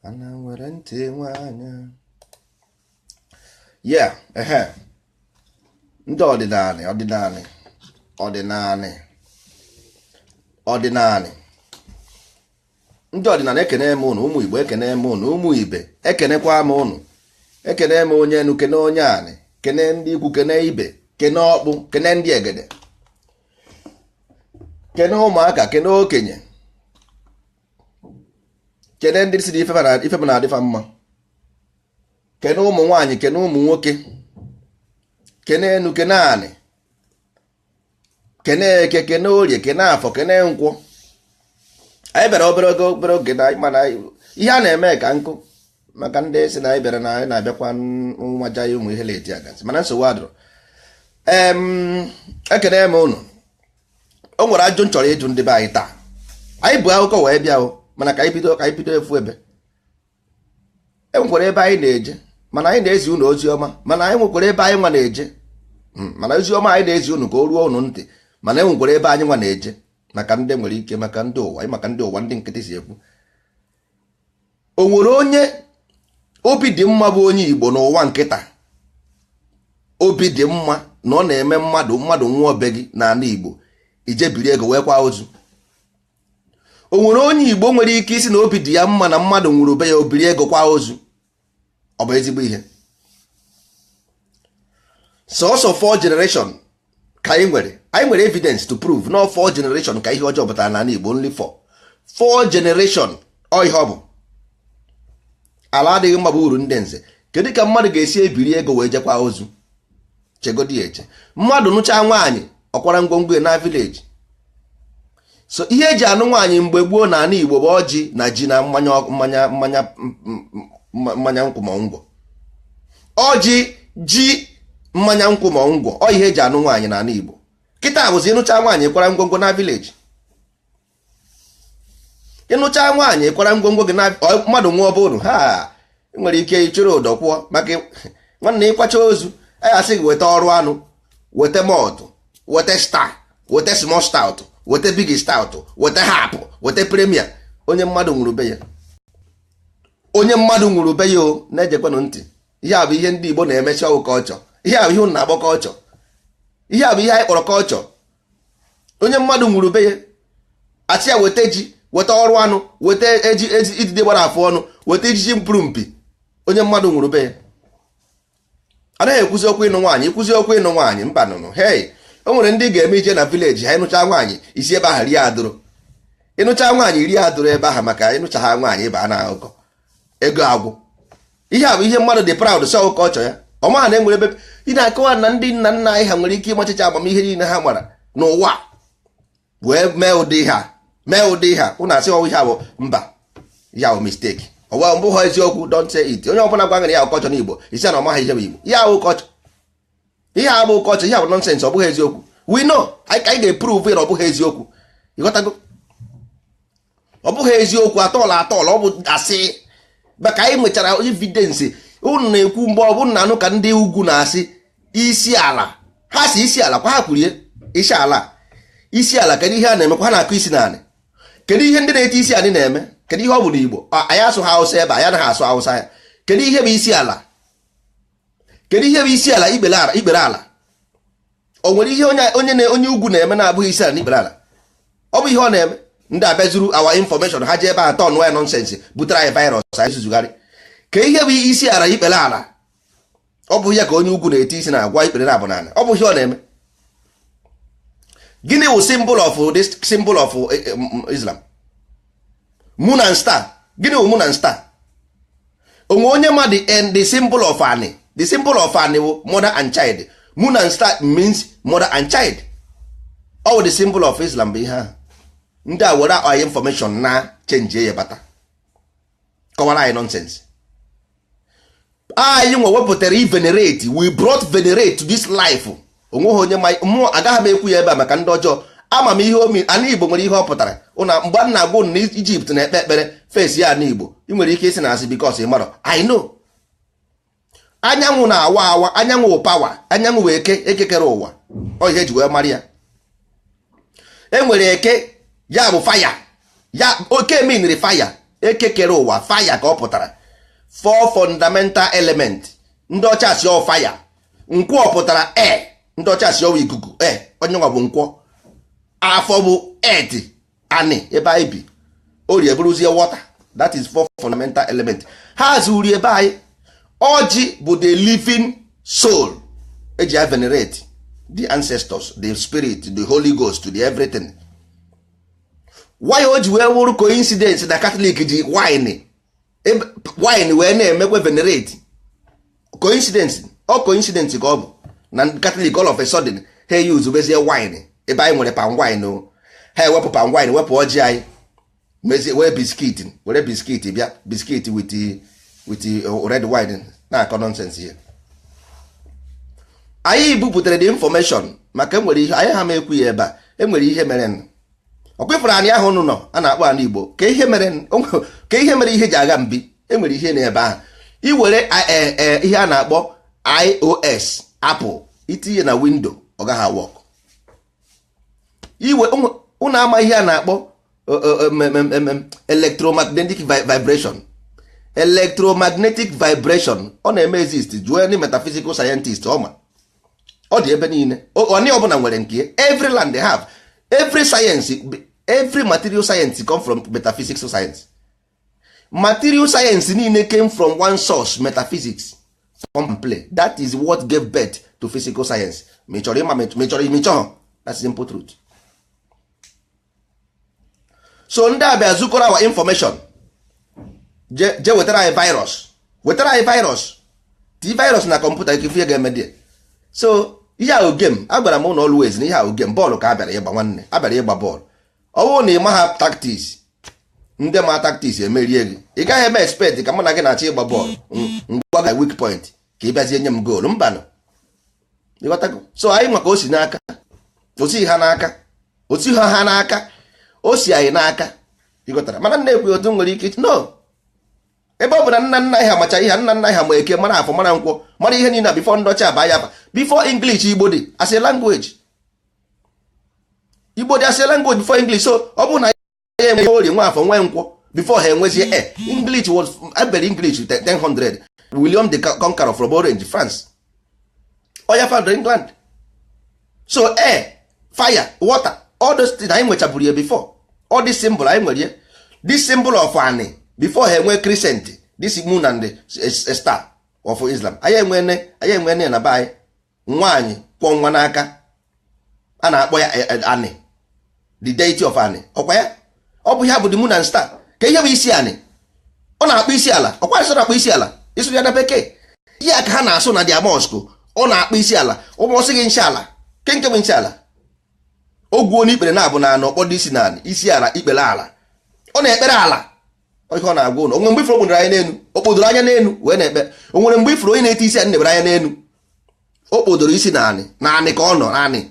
Ana nwere ntị nwe anya ya. Ehe, ndị ọdịnanị, ọdịnanị, ọdịnanị, ọdịnanị, ndị ọdịnala, ekene m ụnụ. Ụmụ Igbo, ekene m ụnụ. Ụmụ ibe, ekenekwa m ụnụ. Ekene m onye enu, kene onye anị, kene ndị ikwu, kene ibe, kene ọkpụ, kene ndị egede, kene ụmụaka, kene okenye, kene ndị si na ife m na-adịfa mma, kene ụmụ nwaanyị, kene ụmụ nwoke, kene enu, kene anị, kene eke, kene orie, kene afọ, kene nkwọ. Anyị bịara obere oge, obere oge na mana ihe a na-eme ka nkụ maka ndị si na anyị bịara na anyị na-abịakwa nwaja ya ụmụ ihe leti agasị, mana nsogbu adịrọ. Ekene m ụnụ. O nwere ajụ m chọrọ ịjụ ndị be anyị taa. Anyị bụ akụkọ wee bịa o, mana ka anyị bido efu ebe e nwekwara ebe anyị na-eje, mana anyị na-ezi unu ozi ọma, mana anyị nwekwara ebe anyị nwa na-eje. Mana ozi ọma anyị na-ezi unu ka o ruo unu ntị, mana e nwekwara ebe anyị nwa na-eje maka ndị nwere ike, maka ndị ụwa, maka ndị ụwa, ndị nkịtị si ekwu. O nwere onye obi dị mma bụ onye Igbo n'ụwa nkịta, obi dị mma na ọ na-eme mmadụ nwụọ be gị n'ala Igbo, ije biri ego wee kwa ozu? O nwere onye Igbo nwere ike isi na obi dị ya mma na mmadụ nwụrụ be ya, obiri ego kwa ozu? Ọ bụ ezigbo ihe? Sọsọ four generation ka anyị nwere. Anyị nwere evidence to prove no four generation ka ihe ọjọọ pụtara n'ala Igbo. Only four generation. Ọ ihe ọ bụ ala adịghị mma bụ uru ndị nze. Kedu ka mmadụ ga-esi ebiri ego wee jekwa ozu? Chegodi ya eche. Mmadụ nụchaa nwaanyị, ọkwara ngwongwo ya na village. So ihe eji anụ nwaanyị mgbe gboo na ala Igbo bụ ọjị na ji na mmanya, mmanya, mmanya, mmanya nkwụ ma ngwọ. Ọjị, ji, mmanya nkwụ ma ngwọ, ọ ihe eji anụ nwaanyị n'ala Igbo. Kịta bụzi ịnụcha nwaanyị, kwara ngwongwo na village. Ịnụcha nwaanyị, kwara ngwongwo gị na mmadụ nwụọ bụrụ ha nwere ike ịchụrụ ụdọ kwụọ maka nwanne ịkwacha ozu. Anyị asị gị weta ọrụ anụ, weta malt, weta Star, weta small stout, weta big stout, weta hapụ, weta Premier. Onye mmadụ nwụrụ be ya, onye mmadụ nwụrụ be ya, o na-ejekwanụ ntị. Ihe a bụ ihe ndị Igbo na-emechi ọwụ kọlchọ. Ihe a bụ ihe unu na-akpọ kọlchọ. Ihe a bụ ihe anyị kpọrọ kọlchọ. Onye mmadụ nwụrụ be ya, achị ya weta ji, weta ọrụ anụ, weta eji eji idide gbara afụ ọnụ, weta ijiji mpụrụ mpi. Onye mmadụ nwụrụ be ya, anaghị ekwuzi okwu ịnụ nwaanyị. Ikwuzi okwu ịnụ nwaanyị, mba nụnụ. Hei, o nwere ndị ga-eme ije na village ha, ịnụcha nwaanyị, isi ebe ahụ rie adụrụ. Ịnụcha nwaanyị, rie adụrụ ebe ahụ, maka ịnụcha ha nwaanyị ịba na akụkọ ego agwụ. Ihe a bụ ihe mmadụ dị proud sọ ka ọ chọ ya. Ọ maha na enwere ebe ị na-akọwa na ndị nna nna anyị ha nwere ike ịmachicha amamihe niile ha mara n'ụwa wee mee ụdị ihe a, mee ụdị ihe a. Ụnụ asị ọwụ ihe a bụ mba ya bụ mistake, ọwa mbụ ha eziokwu. Don't say it. Onye ọbụla gwa ya culture n'Igbo, isi na ọ maghị ihe bụ Igbo. Ihe ahụ culture, ihe a bụ culture, ihe a bụ nonsense. Ọ bụghị eziokwu. We know. Anyị ga-eprove na ọ bụghị eziokwu. Ịghọtago? Ọ bụghị eziokwu atọọla atọọla, ọ bụ asị, maka anyị nwechara evidence. Unu na-ekwu mgbe ọ bụrụ na anụ ka ndị ugwu na-asị isi ala, ha si isi ala kwa, ha kwurie isi ala, isi ala. Kedu ihe a na-emekwa? Ha na-akụ isi naanị. Kedu ihe ndị na-eti isi anị na-eme? Kedu ihe ọ bụ n'Igbo? Anyị asụ ha Hausa ebe anyị anaghị asụ Hausa ya. Kedu ihe bụ isi ala? Kedu ihe bụ isi ala? Ikpere ala, ikpere ala. O nwere ihe onye ugwu na-eme na-abụghị isi ala na ikpere ala? Ọ bụ ihe ọ na-eme. Ndị abịazuru our information, ha ji ebe a tọn ya nonsense, butere anyị virus, anyị zuzugharị. Ka ihe bụ isi ala, ikpere ala? Ọ bụ ya ka onye ugwu na-eti isi na agwa ikpere na abụ n'ala. Ọ bụ ihe ọ na-eme. Gịnị wụ symbol of this, symbol of Islam? Moon and star. Gịnị wụ moon and star? Onwe onye ma the end, the symbol of ani? The symbol of ani wụ mother and child. Moon and star means mother and child. Ọ wụ the symbol of Islam bụ ihe ahụ. Ndị a were our information na change ya, bata kọwara anyị nonsense. Anyị nwe wepụtara i venerate. We brought venerate to this life. Onweghị onye ma mmụọ. Agaghị m ekwu ya ebe a maka ndị ọjọọ. Ama m ihe omi. Ana Igbo nwere ihe ọ pụtara. Ụna mgbe a na-agwa unu na Ijipt na-ekpe ekpere face ya ana Igbo, ị nwere ike isi na asị because ị marọ. I know. Anyanwụ na-awa awa. Anyanwụ wụ power. Anyanwụ wụ eke, ekekere ụwa. Ọ ihe eji wee mara ya. E nwere eke, ya bụ fire ya. Oke meanri fire. Ekekere ụwa, fire ka ọ pụtara. Four fundamental element, ndị ọcha si ọ fire. Nkwọ pụtara air, ndị ọcha si ọwa ikuku air. Onye nwa bụ nkwọ. Afọ bụ earth, anị ebe anyị bi. Orie bụrụzie water. That is four fundamental element. Ha zuri ebe anyị. Ọjị bụ the living soul eji a venerate the ancestors, the spirit, the Holy Ghost, the everything. Why o ji wee wụrụ coincidence na Catholic ji wine, wine wee na-emekwe venerate? Coincidence ọ coincidence ka ọ bụ na Catholic all of a sudden ha use bezie wine ebe anyị nwere palm wine o. Ha ewepụ palm wine, wepụ ọjị anyị, mezie wee biscuit, were biscuit bịa, biscuit with red wine, na-akọ nonsense. Ihe anyị buputere the information maka enwere ihe anyị ha ma ekwu ya ebe a. Enwere ihe mere ọkwefụrụ anyị ahụ nụ nọ a na-akpọ ala Igbo ka ihe mere, ka ihe mere ihe ji agha mbi. Enwere ihe n'ebe ahụ. Iwere ihe a na-akpọ iOS, Apple, itinye na window, ọ gaghị work. Iwe unu ama ihe a na-akpọ electromagnetic vibration. Electromagnetic vibration, ọ na-eme exist. Jụọ any metaphysical scientist, ọ ma ọ dị ebe niile. Onye ọbụla nwere nke. Every land they have every science, every material science come from metaphysics science. Material science niile came from one source, metaphysics from play. That is what gave birth to physical science. Ma ị chọrọ ịma, ma ị chọrọ ime, ịchọghọ, that's simple truth. So ndị abịa zukọrọ our information, je wetara anyị virus, wetara anyị virus, ti virus na kọmputa ike ihe ga-eme dị. So ihe ahụ game agwara m ụlọ always na ihe ahụ game bọọlụ ka a bịara ịgba. Nwanne, a bịara ịgba bọọlụ. Ọ bụrụ na ị ma ha tactics, ndị ma tactics emerie gị. Ị gaghị eme expect ka mụ na gị na-achọ ịgba bọọlụ, ngwa gị weak point ka ị bịazie nye m goolu. Mbanụ, ịghọtago? So anyị maka o si n'aka, o si ha n'aka, o si ha ha n'aka, o si anyị n'aka. Ịghọtara? Mana nna ekwe otu nwere ike no ebe ọ bụ na nna nna ha macha ihe. Nna nna ha ma eke, mara afọ, mara nkwọ, mara ihe niile before ndị ọcha aba ya aba, before English. Igbo dị as a language, Igbo dị as a language before English. So ọ bụrụ na ya enwe orie, nwa afọ, nwee nkwọ before ha enwezie e English was ebere English 1000. William the Conqueror from Orange, France, oya found England. So air, fire, water, all those things anyị nwechaburu ya before. All this symbol anyị nwere ya, this symbol of ani before ha enwe crescent, this moon and the star of Islam. Anyị enwene, anyị enwene na be anyị. Nwaanyị kwọ nwa n'aka, a na-akpọ ya ani, the deity of ani. Ọkwa ya ọ bụ ya bụ the moon and star. Ka ihe bụ isi ani, ọ na-akpọ isi ala. Ọkwa isi na-akpọ isi ala, ịsụ ya na bekee, ihe a ka ha na-asụ na their mosque. Ọ na-akpọ isi ala. Ụmụọsị gị nsị ala ke nke bụ nsị ala. Ogwuo n'ikpere na-abụ na anọ kpọdo isi na isi ala, ikpere ala. Ọ na-ekpere ala. Ihe ọ na-agwa ụlọ onwe mgbe ifuru okpodoro anya n'elu, o kpodoro anya n'elu wee na-ekpe. O nwere mgbe ifuru onye na-ete isi anyị nebere anya n'elu? O kpodoro isi naanị naanị ka ọ nọ naanị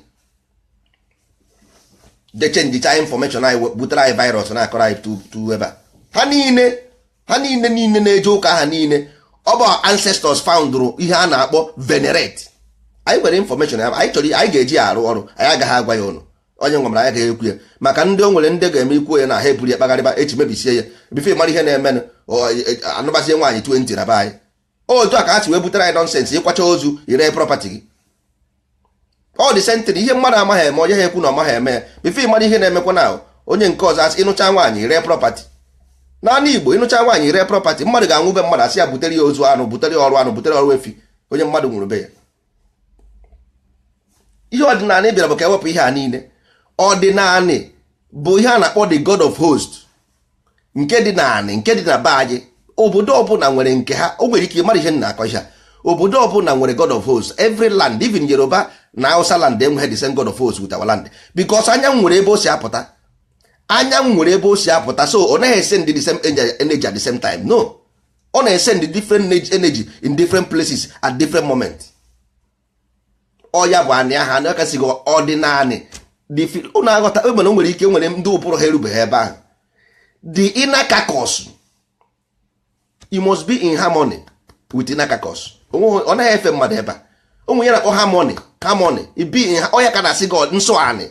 de changecha information anyị, butere anyị virus, na-akọrọ anyị tu ebe a. Ha niile, ha niile niile na-eje ụka, ha niile ọ bụ ancestors foundrụ ihe a na-akpọ venerate. Anyị nwere information ya anyị chọrọ, anyị ga-eji ya arụ ọrụ. Anyị agaghị agwa ya ụnụ. Onye nwe mara anyị agaghị ekwu ya maka ndị o nwere, ndị ga-eme ikwuo ya na ha eburu ya kpagharịba echi, mebisie ya before mara ihe na-emenụ. Anụbazie nwaanyị 20 na be anyị. Otu a ka ha si wee butere anyị nonsense. Ịkwacha ozu, ire property gị. Ọ dị sentịrị ihe mmadụ amaghị eme, onye ha ekwu na ọ maghị eme ya before mara ihe na-emekwa na onye nke ọzọ asị ịnụcha nwaanyị, ree property. N'ala Igbo, ịnụcha nwaanyị, ree property. Mmadụ ga-anwụ be mmadụ, asị ya butere ya ozu anụ, butere ya ọrụ anụ, butere ọrụ efi. Onye mmadụ nwụrụ be ya. Ihe ọdịnala bịara bụ ka ewepụ ihe a niile. Ọdịnala bụ ihe a na-akpọ the God of host, nke dị naanị, nke dị na be anyị. Obodo ọbụla nwere nke ha. O nwere ike ịmara ihe m na-akọ ihe a. Obodo ọbụla nwere God of host. Every land, even Yoruba na Hausa land, enweghị the same God of host with our land, because anyanwụ nwere ebe o si apụta. Anyanwụ nwere ebe o si apụta, so ọ naghị esend the same energy at the same time. No, ọ na-esend different energy in different places at different moment. Ọ ya bụ anị ahụ anị ọkasịghị ọdịnanị. Ụnụ aghọta nwere, nwere ike nwere ndị ụbụrụ ha erubeghị ebe ahụ. The inner carcass, you must be in harmony with inner carcass. Ọ naghị efe mmadụ ebe a. Onwe ya na-akpọ harmony, harmony be in ọ ya ka na-asị gị nsọ anị.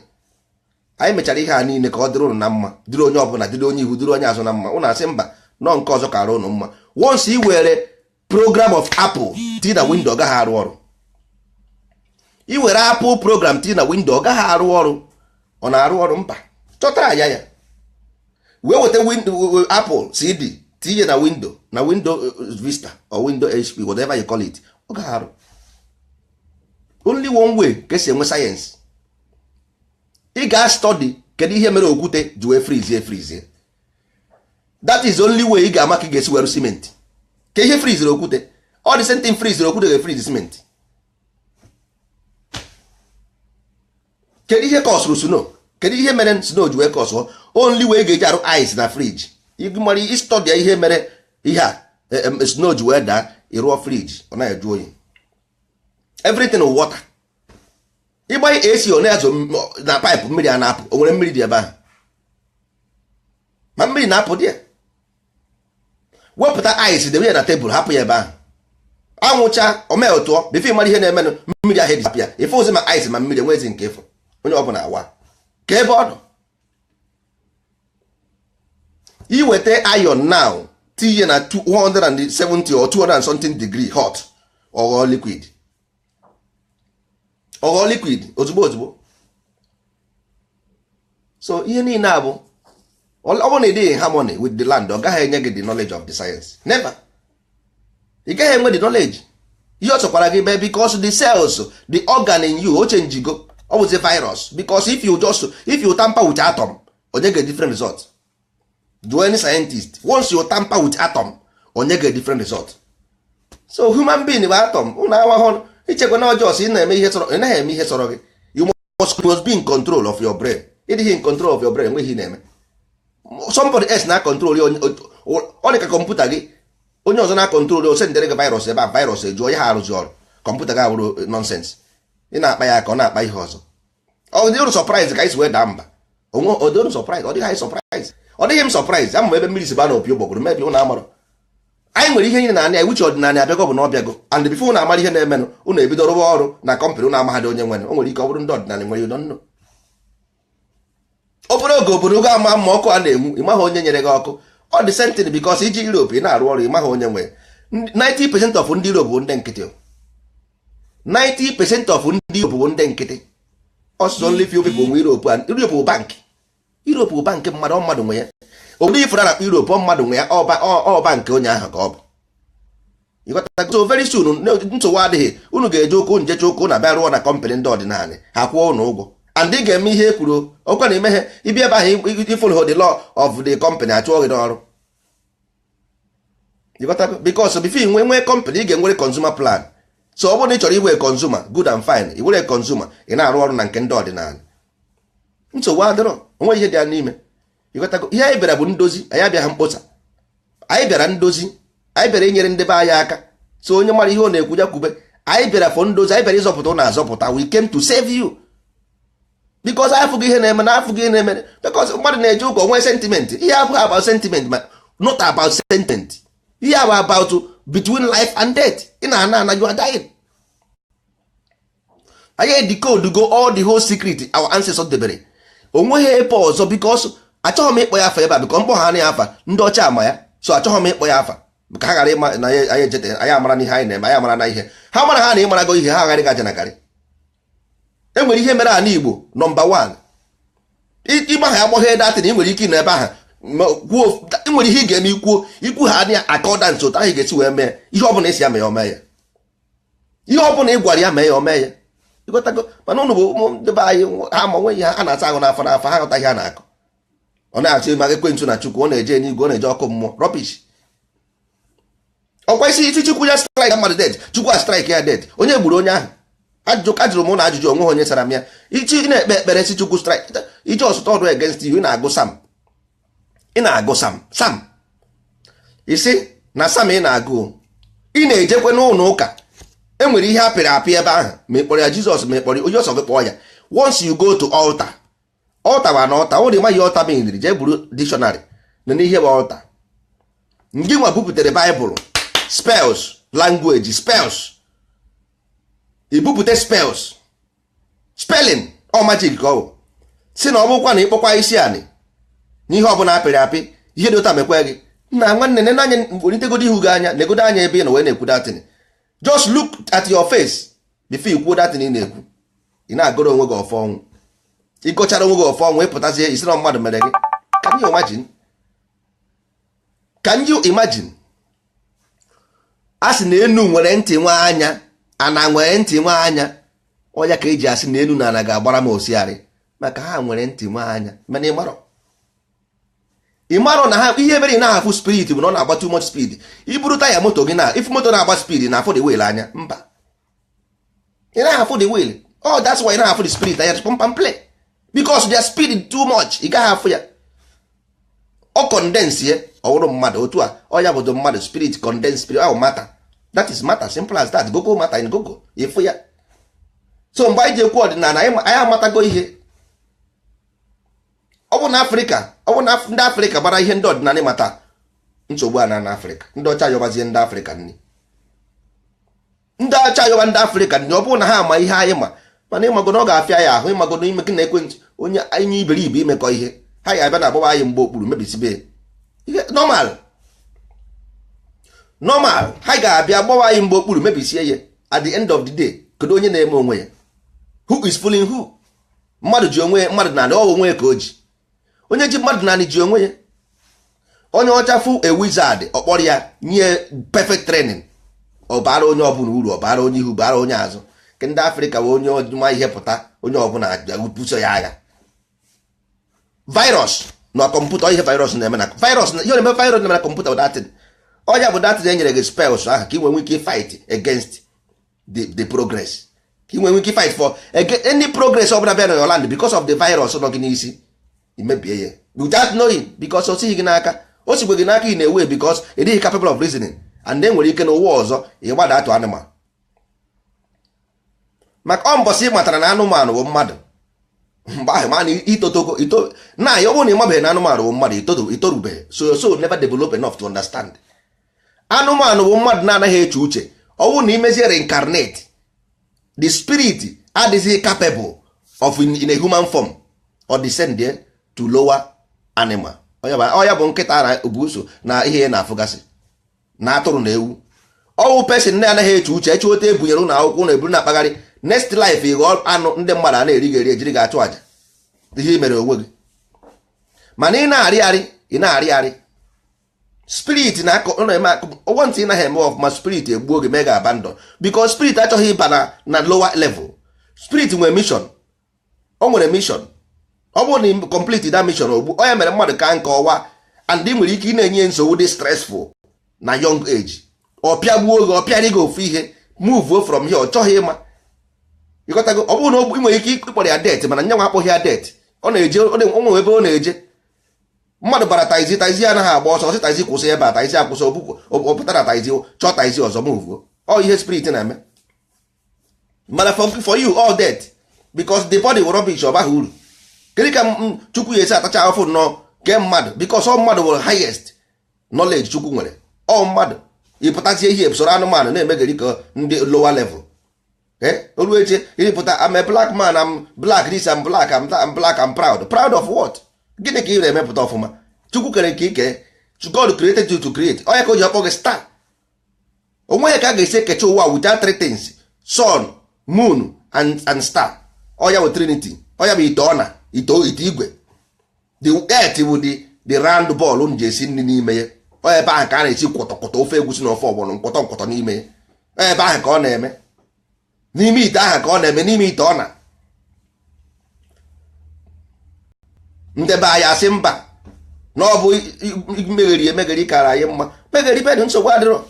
Anyị mechara ihe a niile ka ọ dịrị ụnụ na mma, dịrị onye ọbụla, dịrị onye ihu, dịrị onye azụ na mma. Ụnụ asị mba. Nọ nke ọzọ kara ụnụ mma. Once ị were program of Apple tinye na window, ọ gaghị arụ ọrụ. Ị were Apple program tinye na window, ọ gaghị arụ ọrụ. Ọ na-arụ ọrụ? Mba. Chọtara ya ya wee weta Apple CD tinye na window, na window Vista or window HP, whatever you call it, ọ gaghị arụ. Only one way ka esi enwe sayensị, ị ga study kedu ihe mere okwute ji wee freeze freeze. That is the only way ị ga-ama ka ị ga-esi were cement ka ihe freezere okwute. Ọ dị same thing freezere okwute ga-efreeze cement. Kedu ihe kọsụrụ snow? Kedu ihe mere snow ji wee kọsụọ? Only way ị ga-eji arụ ice na fridge, mara ịstudy ihe mere ihe a snow ji wee daa, ịrụọ fridge, ọ na-eju oyi. Everything water. Ịgbanye AC, ọ na-azụ na pipe, mmiri a na-apụ. O nwere mmiri dị ebe ahụ, ma mmiri na-apụ dị ya. Wepụta ice, debe ya na tebụl, hapụ ya ebe ahụ, anwụcha omeltụọ before mara ihe na-emenụ, mmiri ahụ edisapụ ya. Ife ozi ma ice ma mmiri enwezi nke ịfụ onye ọbụla awa ka ebe ọ nọ. Iweta iron now, tinye na 270 or 200 and something degree hot, ọghọọ liquid, ọghọọ liquid ozugbo ozugbo. So ihe niile a bụ, ọ bụrụ na ị dịghị in harmony with the land, ọ gaghị enye gị the knowledge of the science. Never. Ị gaghị enwe the knowledge. Ihe ọ chọkwara gị mee, because the cells, the organ in you, o chenjigo, ọ bụzi virus. Because if you just, if you tamper with atom, onye get different result. Do any scientist, once you tamper with atom, onye get different result. So human being bụ atom. Ụnụ awahụ ichekwa na ọjọọ ị na-eme ihe sọrọ, ị naghị eme ihe sọrọ gị. You must be in control of your brain. Ịdịghị in control of your brain, enweghị ihe na-eme. Somebody else na control. Ọ dị ka kọmputa gị, onye ọzọ na control. O sendere gị virus ebe a, virus ejuo ya, ha arụzi ọrụ, kọmputa gị abụrụ nonsense. Ị na-akpa ya ka ọ na-akpa ihe ọzọ. Ọ dị uru surprise ka anyị si wee daa mba? Onwe ọ dị uru surprise? Ọ dịghị anyị surprise, ọ dịghị m surprise. Ama m ebe mmiri si ba na opi ụgbọgụrụ mebi. Ụnụ amarọ anyị nwere ihe niile na anya wuche ọdịnala abịago, bụ na ọ bịago. And before ụnụ amara ihe na-emenụ, ụnụ ebido rụwa ọrụ na company ụnụ amaghadị onye nwere. O nwere ike ọ bụrụ ndị ọdịnala nwere udo nnụ. Obere oge obodo go ama mma, ọkụ a na-enwu, ịmaghị onye nyere gị ọkụ. Ọ dị same thing, because iji Europe ị na-arụ ọrụ, ịmaghị onye nwere. 90% of ndị Europe bụ ndị nkịtị. 90% of ndị Europe bụ ndị nkịtị. Ọsụsọ only few people nwe Europe. And Europe bụ bank, Europe bụ bank mmadụ, ọ mmadụ nwe ya. Obodo ifuru a na-akpọ Europe, ọ mmadụ nwe ya, ọba nke onye ahụ ka ọ bụ. Ịghọtago? So very soon, nsogbu adịghị. Unu ga-eje ụkwụ njecha ụkwụ na bịa rụọ na company ndị ọdịnala, ha kwụọ unu ụgwọ, and ị ga-eme ihe e kwuru. Ọkwa na imeghe ịbịa ebe ahụ, ifollow the law of the company, achụọ gị n'ọrụ. Ịghọtago? Because before ị nwee company, ị ga-enwere consumer plan. So ọ bụrụ na ị chọrọ iwe consumer, good and fine. I were consumer, ị na-arụ ọrụ na nke ndị ọdịnala, nsogbu adịrọ, onwe ihe dị ya n'ime. Ịghọtago? Ihe anyị bịara bụ ndozi. Anyị abịaghị mkposa, anyị bịara ndozi. Anyị bịara inyere ndị be anyị aka. So onye mara ihe ọ na-ekwu, ya kwube. Anyị bịara for ndozi, anyị bịara ịzọpụta ụnụ azọpụta. We came to save you, because afụghị ihe na-eme na afụghị ihe na-eme, because mmadụ na-eje ụka onwe sentiment. Ihe abụghị about sentiment, ma not about sentiment. Ihe abụ about between life and death. Ị na-ana ana, you are dying. Anyị decode go all the whole secret our ancestors debere. Onweghị ebe ọzọ, because achọghị m ịkpọ ya afa ebe a, because mkpọ ha na ya afa, ndị ọcha ama ya. So achọghị m ịkpọ ya afa ka ha ghara ịma na anyị ejete. Anyị amara n'ihe anyị na-eme, anyị amara na ihe ha mara, ha na ịmarago ihe ha agharị gaja na garị. E nwere ihe mere ala Igbo. Number 1, ịgba ha agbọghọ datin. Ị nwere ike ịnọ ebe ahụ kwuo, ị nwere ihe ị ga-eme, ikwuo ikwu ha anya accordance otu ahụ ị ga-esi wee mee ihe ọ bụla esi ya mee ya, o mee ya. Ihe ọ bụla ị gwara ya mee ya, o mee ya. Ịghọtago? Mana ụnụ bụ ụmụ ndị be anyị, ha ma onwe ihe ha na-asa ahụ n'afọ n'afọ, ha ghọta ihe a na-akọ. Ọ na-achọ ịma ekwentị na Chukwu, ọ na-eje n'igwe, ọ na-eje ọkụ mmụọ. Rubbish. Ọkwa isi isi Chukwu ya strike mmadụ dead, Chukwu a strike ya dead. Onye gburu onye ahụ? Ajụjụ ajụrụ m na ajụjụ onwe onye sara m ya. Ichi ị na-ekpe ekpere si Chukwu strike iji ọsụta ọdụ against you. Ị na-agụ Psalm, ị na-agụ Psalm, Psalm isi na Psalm ị na-agụ, ị na-ejekwe n'ụlọ ụka, enwere ihe apịrị apị ebe ahụ, ma ị kpọrọ ya Jizọs, ma ị kpọrọ onye ọsọ gị kpọọ ya. Once you go to altar, altar wa na altar ọ dị maghị altar meaniri, jee buru dictionary na n'ihe bụ altar. Ngị nwa bupụtere Baịbụl, spells, language spells, ibupụte spells, spelling ọ magic ka ọ bụ. Si na ọ bụkwa na ịkpọkwa isi anị n'ihe ọbụla apịrị apị, ihe dị ụta mekwe gị. Na nwanne, nene anya, welitegodi ihu gị anya, negodo anya ebe ị nọ wee na-ekwu that thing. Just look at your face before ikwu that thing ị na-ekwu. Ị na-agọrọ onwe gị ọfọ ọnwụ. Ịgọchara onwe gị ọfọ ọnwụ, ịpụtazie isi na mmadụ mere gị. Can you imagine? Can you imagine? A sị na enu nwere ntị nwa anya, ana nwere ntị nwa anya. Ọya ka eji asị na enu na ana ga-agbara m osiarị, maka ha nwere ntị nwa anya. Mana ịmarọ, ịmarọ na ha ihe mere ị na-ahafụ spirit bụ na ọ na-agba too much speed. Iburu taya moto gị na if moto na-agba speed na afụ the wheel anya, mba, ị na-ahafụ the wheel. Oh, that's why ị na-ahafụ the spirit anya, pump and play, because their speed is too much. Ị gaghị afụ ya. Ọ condense ye, ọ wụrụ mmadụ otu a. Ọ ya bụdo mmadụ, spirit condense spirit ahụ, matter. That is matter, simple as that. Google matter in Google, ịfụ ya. So mgbe anyị ji ekwu ọdịnala, anyị amatago ihe ọ bụ na Afrịka. Ọ bụ na ndị Afrịka gbara ihe ndị ọdịnala mata nsogbu a na Afrịka, ndị ọcha yọbazie ndị Afrịka nni, ndị ọcha yọba ndị Afrịka nni. Ọ bụrụ na ha ama ihe anyị ma, mana ịmago na ọ ga-afịa ya ahụ. Ịmago na ime gị na ekwentị onye anyị iberibe imekọ ihe, ha ya abịa na agbaba anyị mgbe okpuru mebisibe ihe. Normal, normal, ha ga-abịa gbawa anyị mgbe okpuru, mebisie ya. At the end of the day, kedu onye na-eme onwe ya? Who is fooling who? Mmadụ ji onwe ya, mmadụ naanị ọ onwe ya ka o ji. Onye ji mmadụ naanị ji onwe ya. Onye ọcha fụ a wizard, ọkpọrọ ya, nye perfect training, ọ bara onye ọbụla uru, ọ bara onye ihu, bara onye azụ. Nke ndị Afrịka bụ onye ọdụma ihe pụta, onye ọbụla buso ya agha. Virus na kọmputa, ihe virus na-eme na virus, ihe na-eme, virus na-eme na kọmputa bụ that thing. Ọnya bụ that thing e nyere gị spells ahụ ka ị nwee ike fight against the progress, ka ị nwee ike fight for any progress ọ bụla bịa na your land. Because of the virus nọ gị n'isi, imebie ya without knowing, because o sighi gị n'aka, o sigwe gị n'aka ị na-ewe, because ị dịghị capable of reasoning. And e nwere ike n'ụwa ọzọ ịgbada atụ anụmanụ, maka ọ mbọsị ị matara na anụmanụ bụ mmadụ, mgbe ahụ ma na itotogo ito na ya. Ọ bụrụ na ị mabeghị na anụmanụ bụ mmadụ, itorubeghị. So your soul never develop enough to understand anụmanụ bụ mmadụ na-anaghị eche uche. Ọ bụrụ na imezie reincarnate, the spirit adịghị capable of in a human form or descend there to lower animal. Ọ ya bụ nkịta na obuso na ihe ya na-afụgasị na atụrụ na ewu. Ọwụ person na-anaghị eche uche, eche ote ebunyere ụlọ akwụkwọ na eburu na-akpagharị. Next life, ịghọ anụ, ndị mmadụ a na-eri gị eri, ejiri gị achụ àjà. Ihe i mere onwe gị. Mana ị na-arị arị, ị na-arị arị, spirit na-akọ na-eme ụgwọ ntị. Ị naghị eme ọfụma, spirit egbuo gị, mee gị abandon, because spirit achọghị ịba na lower level. Spirit nwere mission, o nwere mission. Ọ bụrụ na ị complete that mission, ogbu ọ ya mere mmadụ ka nke ọwa. And ị nwere ike ị na-enye nsogbu dị stressful na young age, ọ pịagbuo gị, ọ pịarị gị ofu ihe, move from here. Ọ chọghị ịma, ịghọtago? Ọ bụrụ na ị nwere ike ịkpọrọ ya death, mana nyanwa akpọghị ya death. Ọ na-eje, ọ nwere ebe ọ na-eje. Mmadụ bara taxi, taxi anaghị agba ọsọ. Ọsị taxi kwụsị ebe a, taxi akwụsị, ọ pụta na taxi, chọọ taxi ọzọ, move. Ọ ihe spirit na-eme. Mana for you, all death, because the body will rubbish, ọ baghị uru. Kedu ka Chukwu ya esi atacha afụ nnọọ kee mmadụ? Because ọ mmadụ nwere highest knowledge Chukwu nwere, ọ mmadụ. Ịpụtazie ihe soro anụmanụ na-emegeri ka ndị lower level. Olu eche ịrịpụta, "I'm a black man, I'm black this, I'm black, I'm black, I'm proud." Proud of what? Gịnị ka ị na-emepụta ọfụma? Chukwu kere nke ike. God created you to create. Onye ka o ji akpọ gị star? Onweghị ka a ga-esi ekecha ụwa without three things: sun, moon and star. Ọya bụ trinity, ọya bụ ite ọna ite ite igwe. The earth bụ the round ball unu ji esi nri n'ime ya. Ọ ebe ahụ ka a na-esi kwọtọkwọtọ ofe egusi na ofe ọgbọnọ, nkwọtọ nkwọtọ n'ime ya. Ọ ebe ahụ ka ọ na-eme, n'ime ite ahụ ka ọ na-eme, n'ime ite ọ na ndebe anyị asị mba, na ọ bụ megheri emegheri kara anyị mma. Megheri bedụ, nsogbu adịrọ,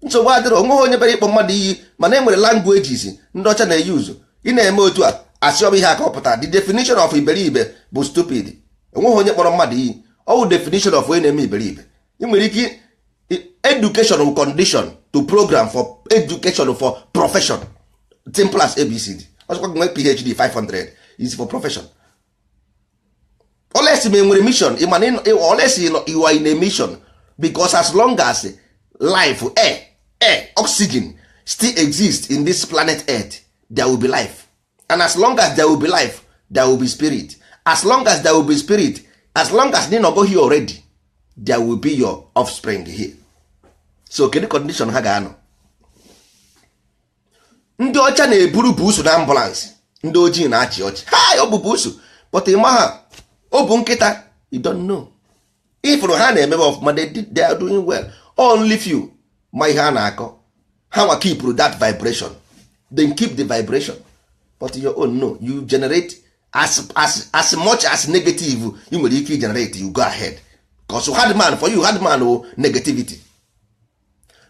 nsogbu adịrọ. Onweghị onye bịara ịkpọ mmadụ iyi, mana e nwere languages ndị ọcha na-eyi uzu. Ị na-eme otu a, asị ọ bụ ihe a ka ọ pụtara. The definition of iberibe bụ stupid. Onweghị onye kpọrọ mmadụ iyi. Ọ bụ definition of onye na-eme iberibe. Ị nwere ike education will condition to program for education for profession, simple as ABCD. Ọzọkwa gị nwee PhD 500 is for profession. Unless ma enwere mission, ị ma na unless you are in a mission, because as long as life, air, oxygen still exists in this planet Earth, there will be life. And as long as there will be life, there will be spirit. As long as there will be spirit, as long as ị nọgo here already, There will be your offspring here. So kedu condition ha ga-anọ? Ndị ọcha na-eburu buusu na ambulance, ndị ojii na-achị ọchị ha. Ọ bụ buusu, but ị ma ha, ọ bụ nkịta. You don't know. Ifụrụ ha na-emebe ọfụma, they are doing well. Only few ma ihe a na-akọ. Ha nwa keep that vibration, then keep the vibration. But your own, no. You generate as much as negative you nwere ike generate, you go ahead, because hard man for you, hard man o negativity.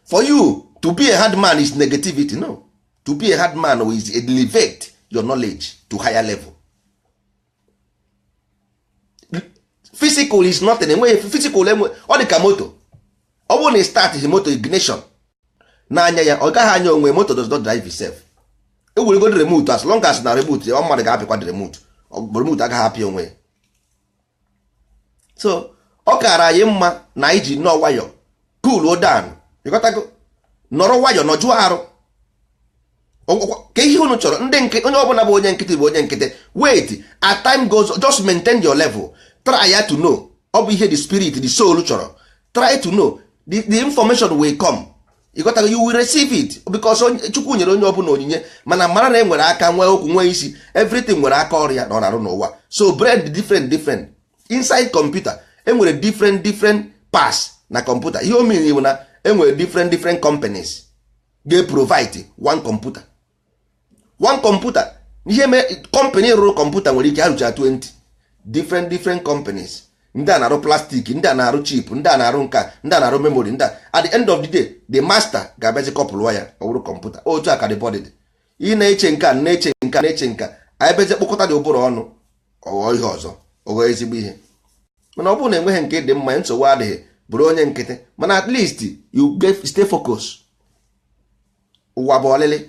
For you to be a hard man is negativity. No, to be a hard man is elevate your knowledge to higher level. Physical is nothing. Enweghị physical, enwe ọ dị ka moto. Ọ bụrụ na ị start his moto ignition n'anya ya, ọ gaghị anya onwe. Moto does not drive itself. Eweregodi remote, as long as na remote ọ mmadụ ga-apịkwa the remote, remote agaghị apịa onwe ya. So ọ kaara anyị mma na anyị ji nnọọ nwayọ cool down. Ịghọtago? Nọrọ nwayọ, nọjụọ arụ ka ihe unu chọrọ. Ndị nke onye ọbụla bụ onye nkịtị bụ onye nkịtị. Wait, as time goes, just maintain your level. Try ya to know. Ọ bụ ihe the spirit, the soul chọrọ. Try to know, the information will come. Ịghọtago? You will receive it, because Chukwu nyere onye ọbụla onyinye. Mana mara na e nwere aka, nwee okwu, nwee isi. Everything nwere aka ọrụ ya na ọ na-arụ n'ụwa. So brain dị different different inside computer. Enwere different different parts na computer. Ihe o mean bụ na enwere different different companies ga-provide one computer, one computer. Ihe mee company rụrụ kọmputa nwere ike arụcha 20 different different companies. Ndị a na-arụ plastic, ndị a na-arụ chip, ndị a na-arụ nka, ndị a na-arụ memory, ndị a. At the end of the day, the master ga-abịazi kọpụlụọ ya, ọ bụrụ kọmputa. Otu a ka the body dị. Ị na-eche nka, na-eche nka, na-eche nka, anyị bezie kpọkọta dị ụbụrụ ọnụ, ọghọ ihe ọzọ, ọghọ ezigbo ihe. Mana ọ bụrụ na enweghị nke dị mma, nsogbu adịghị, bụrụ onye nkịtị. Mana at least you get stay focus. Ụwa bụ ọlịlị.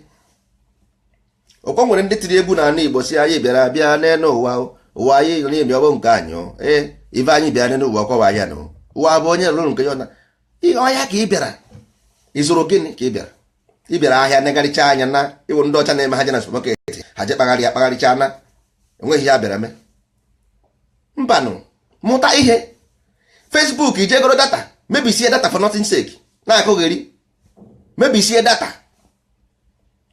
Ọkwa nwere ndị tiri egwu n'ala Igbo si anyị bịara bịa n'elu ụwa, ụwa anyị nọ n'ime, ọ bụ nke anyị. Ee, ife anyị bịara n'elu ụwa ọkọwa ya nụ. Ụwa bụ onye lụrụ nke ya na ihe ọhịa ka ị bịara. Ị zụrụ gịnị ka ị bịara? Ị bịara ahịa negharịcha anya na ịwụ ndị ọcha na-eme ha je na supermarket, ha je kpagharị akpagharịcha na enweghị ya bịara mee. Mbanụ, mụta ihe. Facebook, ijegoro data, mebisie data for nothing sake, na-akụgheri mebisie data.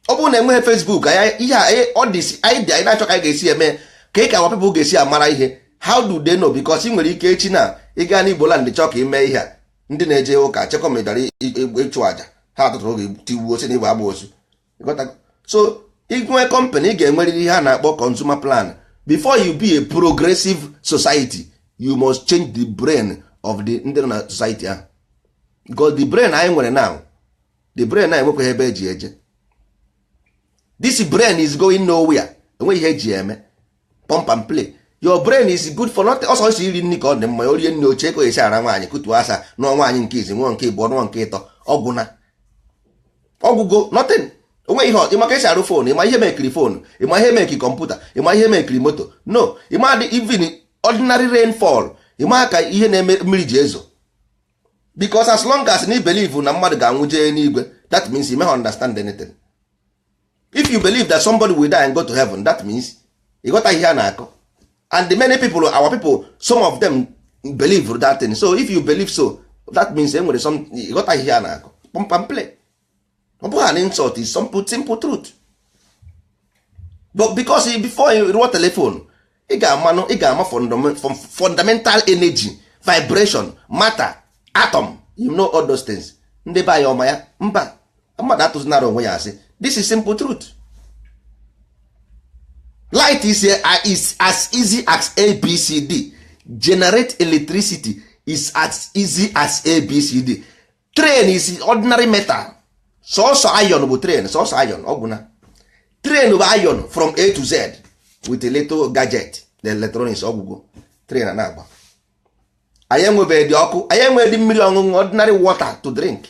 Ọ bụrụ na enweghị Facebook, ihe a ọ dị anyị dị, anyị na-achọ ka anyị ga-esi eme ka ị ka our people ga-esi amara ihe. How do they know? Because ị nwere ike echi na ị gaa n'Igbo land chọọ ka ị mee ihe a, ndị na-eje ụka chekwa ma ị bịara ịchụ àjà, ha atụtụrụ gị tigbuo, si na igbe agba osu. So inwe company, ị ga-enwerịrị ihe a na-akpọ consumer plan. Before you be a progressive society, you must change the brain of the ndị nọ na society ahụ, because the brain anyị nwere now, the brain anyị enwekwaghị ebe eji eje. This brain is going nowhere. Enweghị ihe eji eme pump and play. Your brain is good for nothing. Ọsọ isi iri nri ka ọ dị mma. Orie nri, oche ka esi ara nwaanyị, kutuo asa, nụọ nwaanyị nke izi, nụọ nke ịbụọ, nụọ nke ịtọ, ọgwụ na ọgwụgo, nothing. Onwe ihe ịma ka esi arụ phone? Ịma ihe mekiri phone? Ịma ihe mekiri kọmputa? Ịma ihe mekiri moto? No. Ịma dị even ordinary rainfall? Ịma ka ihe na-eme mmiri ji ezo? Because as long as na believe na mmadụ ga-anwụ jee n'igwe, that means you may understand anything. If you believe that somebody will die and go to heaven, that means ịghọta ihe a na-akọ. And the many people, our people, some of them believe that thing. So if you believe so, that means e nwere some ịghọta ihe a na-akọ. Pump and play. Ọ bụghị an insult, is simple, simple truth. But because before you rụọ telephone, ị ga-amanụ, ị ga-ama fundamental energy, vibration, matter, atom, you know all those things. Ndị be anyị ọma ya mba, mmadụ atụzinara onwe ya asị. This is simple truth. Light is as easy as ABCD. Generate electricity is as easy as ABCD. Train is ordinary metal. Sọsọ iron bụ train, sọsọ iron. Ọgwụ na train bụ iron from A to Z with a little gadget, the electronics. Ọgwụgwọ train a na-agba. Anyị enwebeghị dị ọkụ, anyị enweghị mmiri ọṅụṅụ, ordinary water to drink.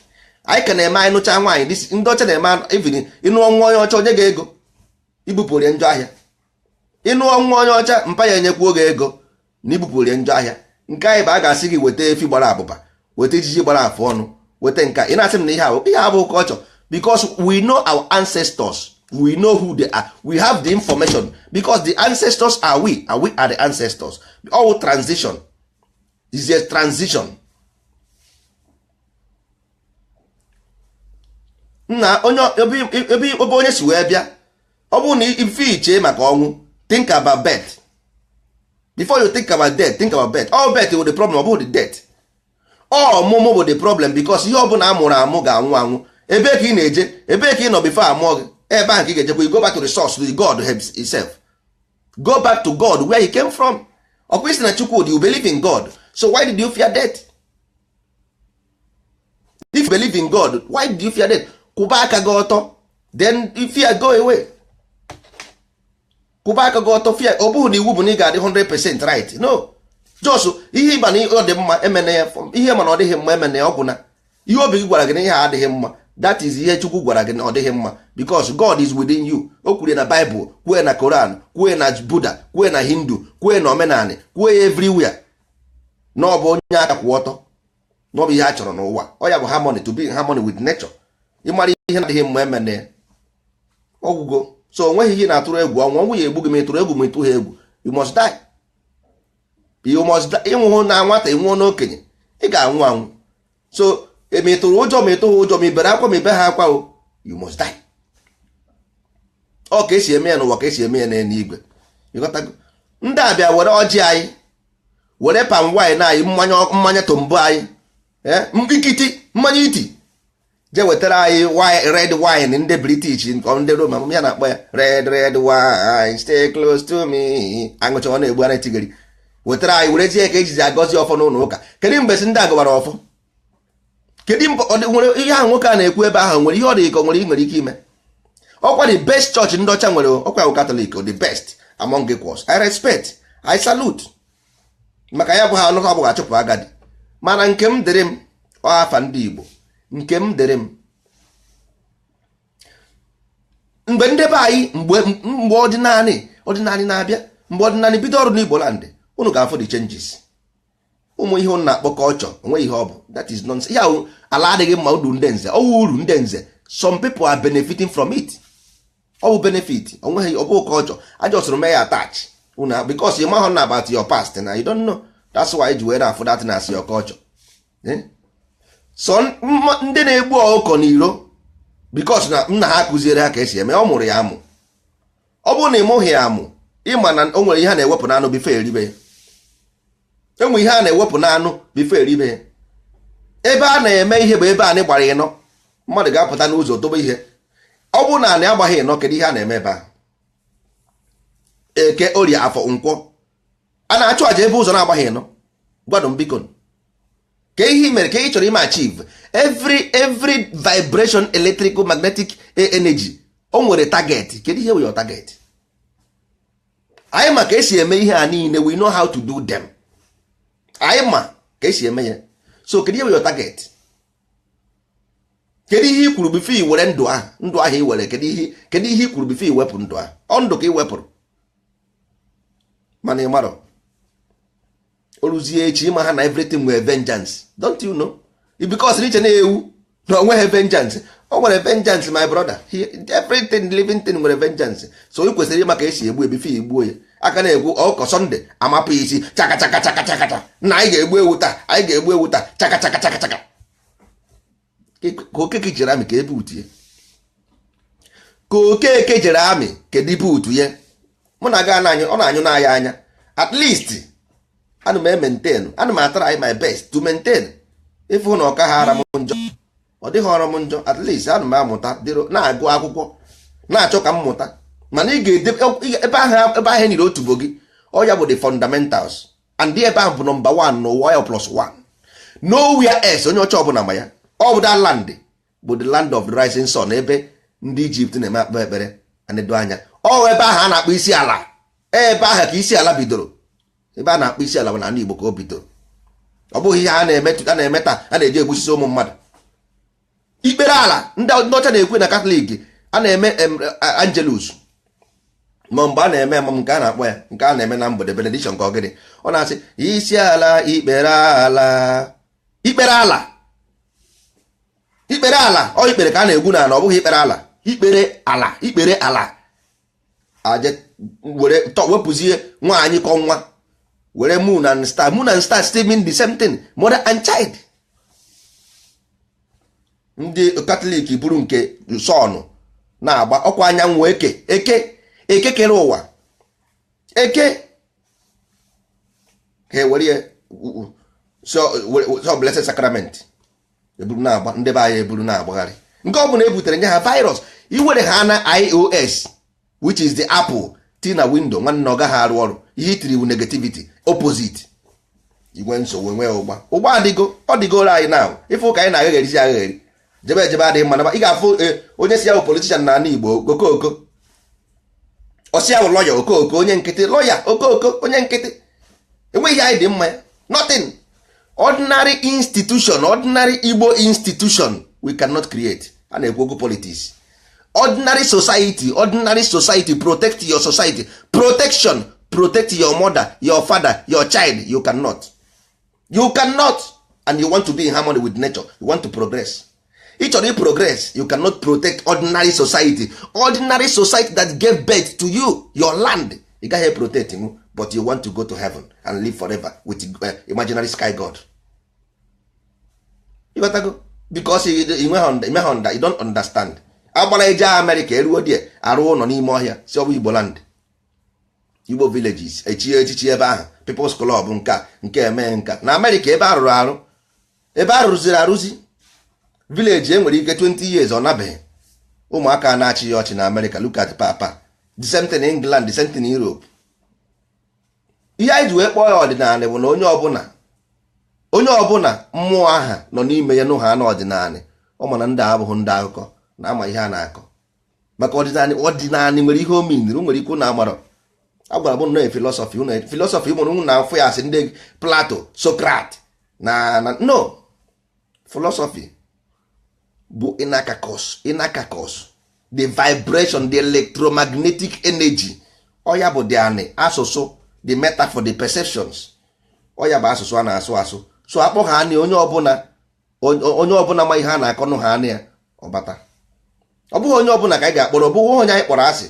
Anyị ka na-eme anyị nụcha nwaanyị. Ndị ọcha na-eme even ịnụọ nwa onye ọcha, onye ga-ego ibupụrie njọ ahịa. Ịnụọ nwa onye ọcha, mpa ya enyekwu oge ego na ibupụrie njọ ahịa. Nke anyị bụ a ga-asị gị weta efi gbara abụba, weta ijiji gbara afụ ọnụ, weta nka. Ị na-asị m na ihe ahụ, ihe abụ culture? Because we know our ancestors, we know who they are, we have the information, because the ancestors are we and we are the ancestors. All transition is a transition. Nna, onye ebe onye si wee bịa, ọ bụrụ na ife iche maka ọnwụ, think about birth. Before you think about death, think about birth. All birth bụ the problem, ọ bụghị the death. Ọmụmụ bụ the problem, because ihe ọbụla a mụrụ amụ ga-anwụ anwụ. Ebee ka ị na-eje? Ebee ka ị nọ before amụọ gị? Ebe ahụ ka ị ga-ejekwa. You go back to the source, to the God himself. Go back to God where he came from. Ọkwa isi na Chukwu, you believe in God, so why did you fear death? If you believe in God, why did you fear death? Kwụba aka gị ọtọ, then fear go away. Kwụba aka gị ọtọ. Fear, ọ bụghị na iwu bụ na ị ga-adị 100% right. No, just ihe ịma na ọ dị mma, emene ya. Ihe mana ọ dịghị mma, emene ya. Ọgwụ na ihe obi gị gwara gị na ihe a adịghị mma, that is ihe Chukwu gwara gị na ọ dịghị mma, because God is within you. O kwuru na Bible, kwue na Koran, kwue na Buddha, kwue na Hindu, kwue na omenani, kwue ya everywhere, na ọ bụ onye aka kwụ ọtọ, na ọ bụ ihe a chọrọ n'ụwa. Ọ ya bụ harmony, to be in harmony with nature. Ịmara ihe na-adịghị mma, emene ya. Ọgwụgo. So o nweghị ihe na-atụrụ egwu ọnwụ. Ọnwụ ya egbu gị, ma ị tụrụ egwu, ma ị tụghị egwu, you must die, you must die. Ịnwụhụ na nwata, ịnwụọ n'okenye, ị ga-anwụ anwụ. So ma ị tụrụ ụjọ, ma ị tụghị ụjọ, ma ị bere akwa, ma ị be ha akwa o, you must die. Ọ ka esi eme ya n'ụwa, ka esi eme ya n'eluigwe. Ịghọtago? Ndị a bịa were ọjị anyị, were palm wine anyị, mmanya, mmanya tombo anyị, ikiti mmanya iti, jee wetara anyị red wine ndị British, nke ndị Roma ya na-akpọ ya "red red wine, stay close to me". Aṅụcha, ọ na-egbu ara tigeri. Wetara anyị, werezie ka ejizi agọzi ọfọ n'ụlọ ụka. Kedu mgbe si ndị a gọbara ọfọ? Kedu mgbe ọ nwere ihe ahụ nwoke a na-ekwu ebe ahụ? Nwere ihe ọ dị ka o nwere, nwere ike ime. Ọkwa the best church ndị ọcha nwere, ọkwa bụ Catholic, the best among equals. I respect, I salute, maka ya bụ ha anụkọ abụghị achụpụ agadi. Mana nke m dịrị m, ọ afa ndị Igbo. Nke m dịrị m, mgbe ndị be anyị, mgbe ọdịnanị na-abịa, mgbe ọdịnanị bido ọrụ n'Igbo land, unu ga-afụ the changes. Ụmụ ihe unu na-akpọ culture, onwe ihe ọ bụ. That is nonsense. Ya wụ, ala adịghị mma, uru ndị nze, ọwụ uru ndị nze. Some people are benefiting from it. Ọ bụ benefit, onweghị, ọ bụ culture. I just mee ya attach una because you mahụ na about your past na you don't know. That's why ji wee na-afụ that na as your culture. Eh? So ndị na-egbu ọkụkọ n'iro, because na nna ha kụziere ha ka esi eme, ọ mụrụ ya amụ. Ọ bụrụ na ị mụghị ya amụ, ịma na o nwere ihe a na-ewepụ n'anụ before eribe ya. Enwe ihe a na-ewepụ n'anụ before eribe ya. Ebe a na-eme ihe bụ ebe anyị gbara ịnọ. Mmadụ ga-apụta n'ụzọ dobe ihe. Ọ bụrụ na anị agbaghị ịnọ, kedu ihe a na-eme ebe ahụ? Eke, Orie, Afọ, Nkwọ, a na-achụ àjà ebe ụzọ na-agbaghị ịnọ. Gwadụ m biko, ka ihe i mere, ka ị chọrọ ime achieve? Every vibration, electrical, magnetic energy, o nwere target. Kedu ihe wụ your target? Anyị ma ka esi eme ihe a niile. We know how to do them. Anyị ma ka esi eme ya. So kedu ihe wụ your target? Kedu ihe i kwuru before i were ndụ ahụ, ndụ ahụ i were? Kedu ihe i kwuru before i wepụ ndụ ahụ? Ọ ndụ ka ị wepụrụ, mana ị marọ. O ruzie echi, ịma ha na everything nwere vengeance. Don't you know? Because iche na-ewu na onweghị vengeance, o nwere vengeance, my brother. Everything living thing nwere vengeance. So ị kwesịrị ịma ka esi egbu ebife igbuo ya. Aka na-egwu ọkọ Sunday, amapụ ya isi, chaka chaka chaka chaka chaka. Na anyị ga-egbu ewu taa, anyị ga-egbu ewu taa, chaka chaka chaka chaka. Ka Okeke jere amị, ka ebe utie, ka Okeke jere amị, kedu ibe utu ya? Mụ na ga na-anyụ, ọ na-anyụ n'anya anya. At least ana m e-maintain, ana m atry my best to maintain. Ịfụ na ọka ha ara m njọ, ọ dịghị ọrụ m njọ. At least ana m amụta, dịrị na-agụ akwụkwọ, na-achọ ka m mụta. Mana ị ga-edebe ebe ahụ, ebe ahụ nyere otubo gị. Ọ ya bụ the fundamentals, and ebe ahụ bụ number one n'ụwa ya, plus one, nowhere else. Onye ọcha ọbụla ma ya. Ọ bụ that land bụ the land of the rising sun, ebe ndị Ijipt na-eme akpa ekpere anedo anya. Ọ ebe ahụ a na-akpọ isi ala, ebe ahụ ka isi ala bidoro. Ebe a na-akpọ isi ala bụ n'ala Igbo ka o bidoro. Ọ bụghị ihe a na-eme, a na-eme taa, a na-eji egbusisi ụmụ mmadụ ikpere ala. Ndị ọcha na-ekwe na Katọlik a na-eme Angelus, ma mgbe a na-eme amam nke a na-akpọ ya, nke a na-eme na mgbede, benediction, ka ọ gịnị? Ọ na-asị isi ala, ikpere ala, ikpere ala, ikpere ala. Ọ ikpere ka a na-egwu n'ala, ọ bụghị ikpere ala. Ikpere ala, ikpere ala aje were wepụzie nwaanyị kọ nwa, were moon and star. Moon and star still mean the same thing, mother and child. Ndị Katọlik buru nke sọnụ na-agba ọkwa anyanwụ eke eke eke kere ụwa eke, ha ewere ya so Blessed Sacrament eburu na-agba. Ndị be anyị eburu na-agbagharị nke ọ bụla e butere nye ha virus. Iwere ha na iOS, which is the Apple ti na window, nwanne, ọ gaghị arụ ọrụ. Ihe itiri wu negativity opposite. Igwe nsogbu nwee ụgba ụgba adịgo, ọ dịgoro anyị na ife ụka anyị na-aghagherizi aghagheri jebe ejebe adịghị mma. Ị ga-afụ onye si ya bụ politician n'ala Igbo, okooko, ọsị ya bụ lọya, okooko, onye nkịtị, lọya okooko, onye nkịtị, enweghị ihe anyị dị mma ya, nothing. Ordinary institution, ordinary Igbo institution we cannot create. A na-ekwu okwu politics. Ordinary society, ordinary society, protect your society, protection, protect your mother, your father, your child, you cannot, you cannot. And you want to be in harmony with nature, you want to progress, ị chọrọ i progress, you cannot protect ordinary society, ordinary society that gave birth to you, your land, ị gaghị protect mu, but you want to go to heaven and live forever with imaginary sky god. You got to go because you don't understand. Agbara eje Amerịka, eruo die arụ ụlọ n'ime ọhịa, si ọ bụ Igbo land, Igbo villages, echie echichi ebe ahụ, People's Club, nka nke eme nka na Amerịka, ebe arụrụ arụ, ebe a rụziri arụzi village, enwere ike 20 years ọ nabeghị, ụmụaka na-achị ya ọchị na Amerịka. Look at papa, the same thing in England, the same thing in Europe. Ihe anyị ji wee kpọọ ya ọdịnala bụ na onye ọbụla, onye ọbụla mmụọ aha nọ n'ime ya nụ ha na ọdịnala, ọ ma na ndị abụghị ndị akụkọ na-ama ihe a na-akọ maka ọdịnala. Ọdịnala nwere ihe o miniri, nwere ike ụnụ amarọ. Agwara m nnọọ philosophy, philosophy ụmụrụ na afụ ya asị ndị Plato, Socrates na no philosophy bụ inakakos, inakakos, the vibration, the electromagnetic energy. Ọ ya bụ the anị asụsụ, the metaphor, the perceptions. Ọ ya bụ asụsụ a na-asụ asụ. So akpọ ha anị, onye ọbụla, onye ọbụla ma ihe a na-akọnụ ha anị ya ọbata. Ọ bụghị onye ọbụla ka anyị ga-akpọrọ, ọ bụghị onye anyị kpọrọ asị,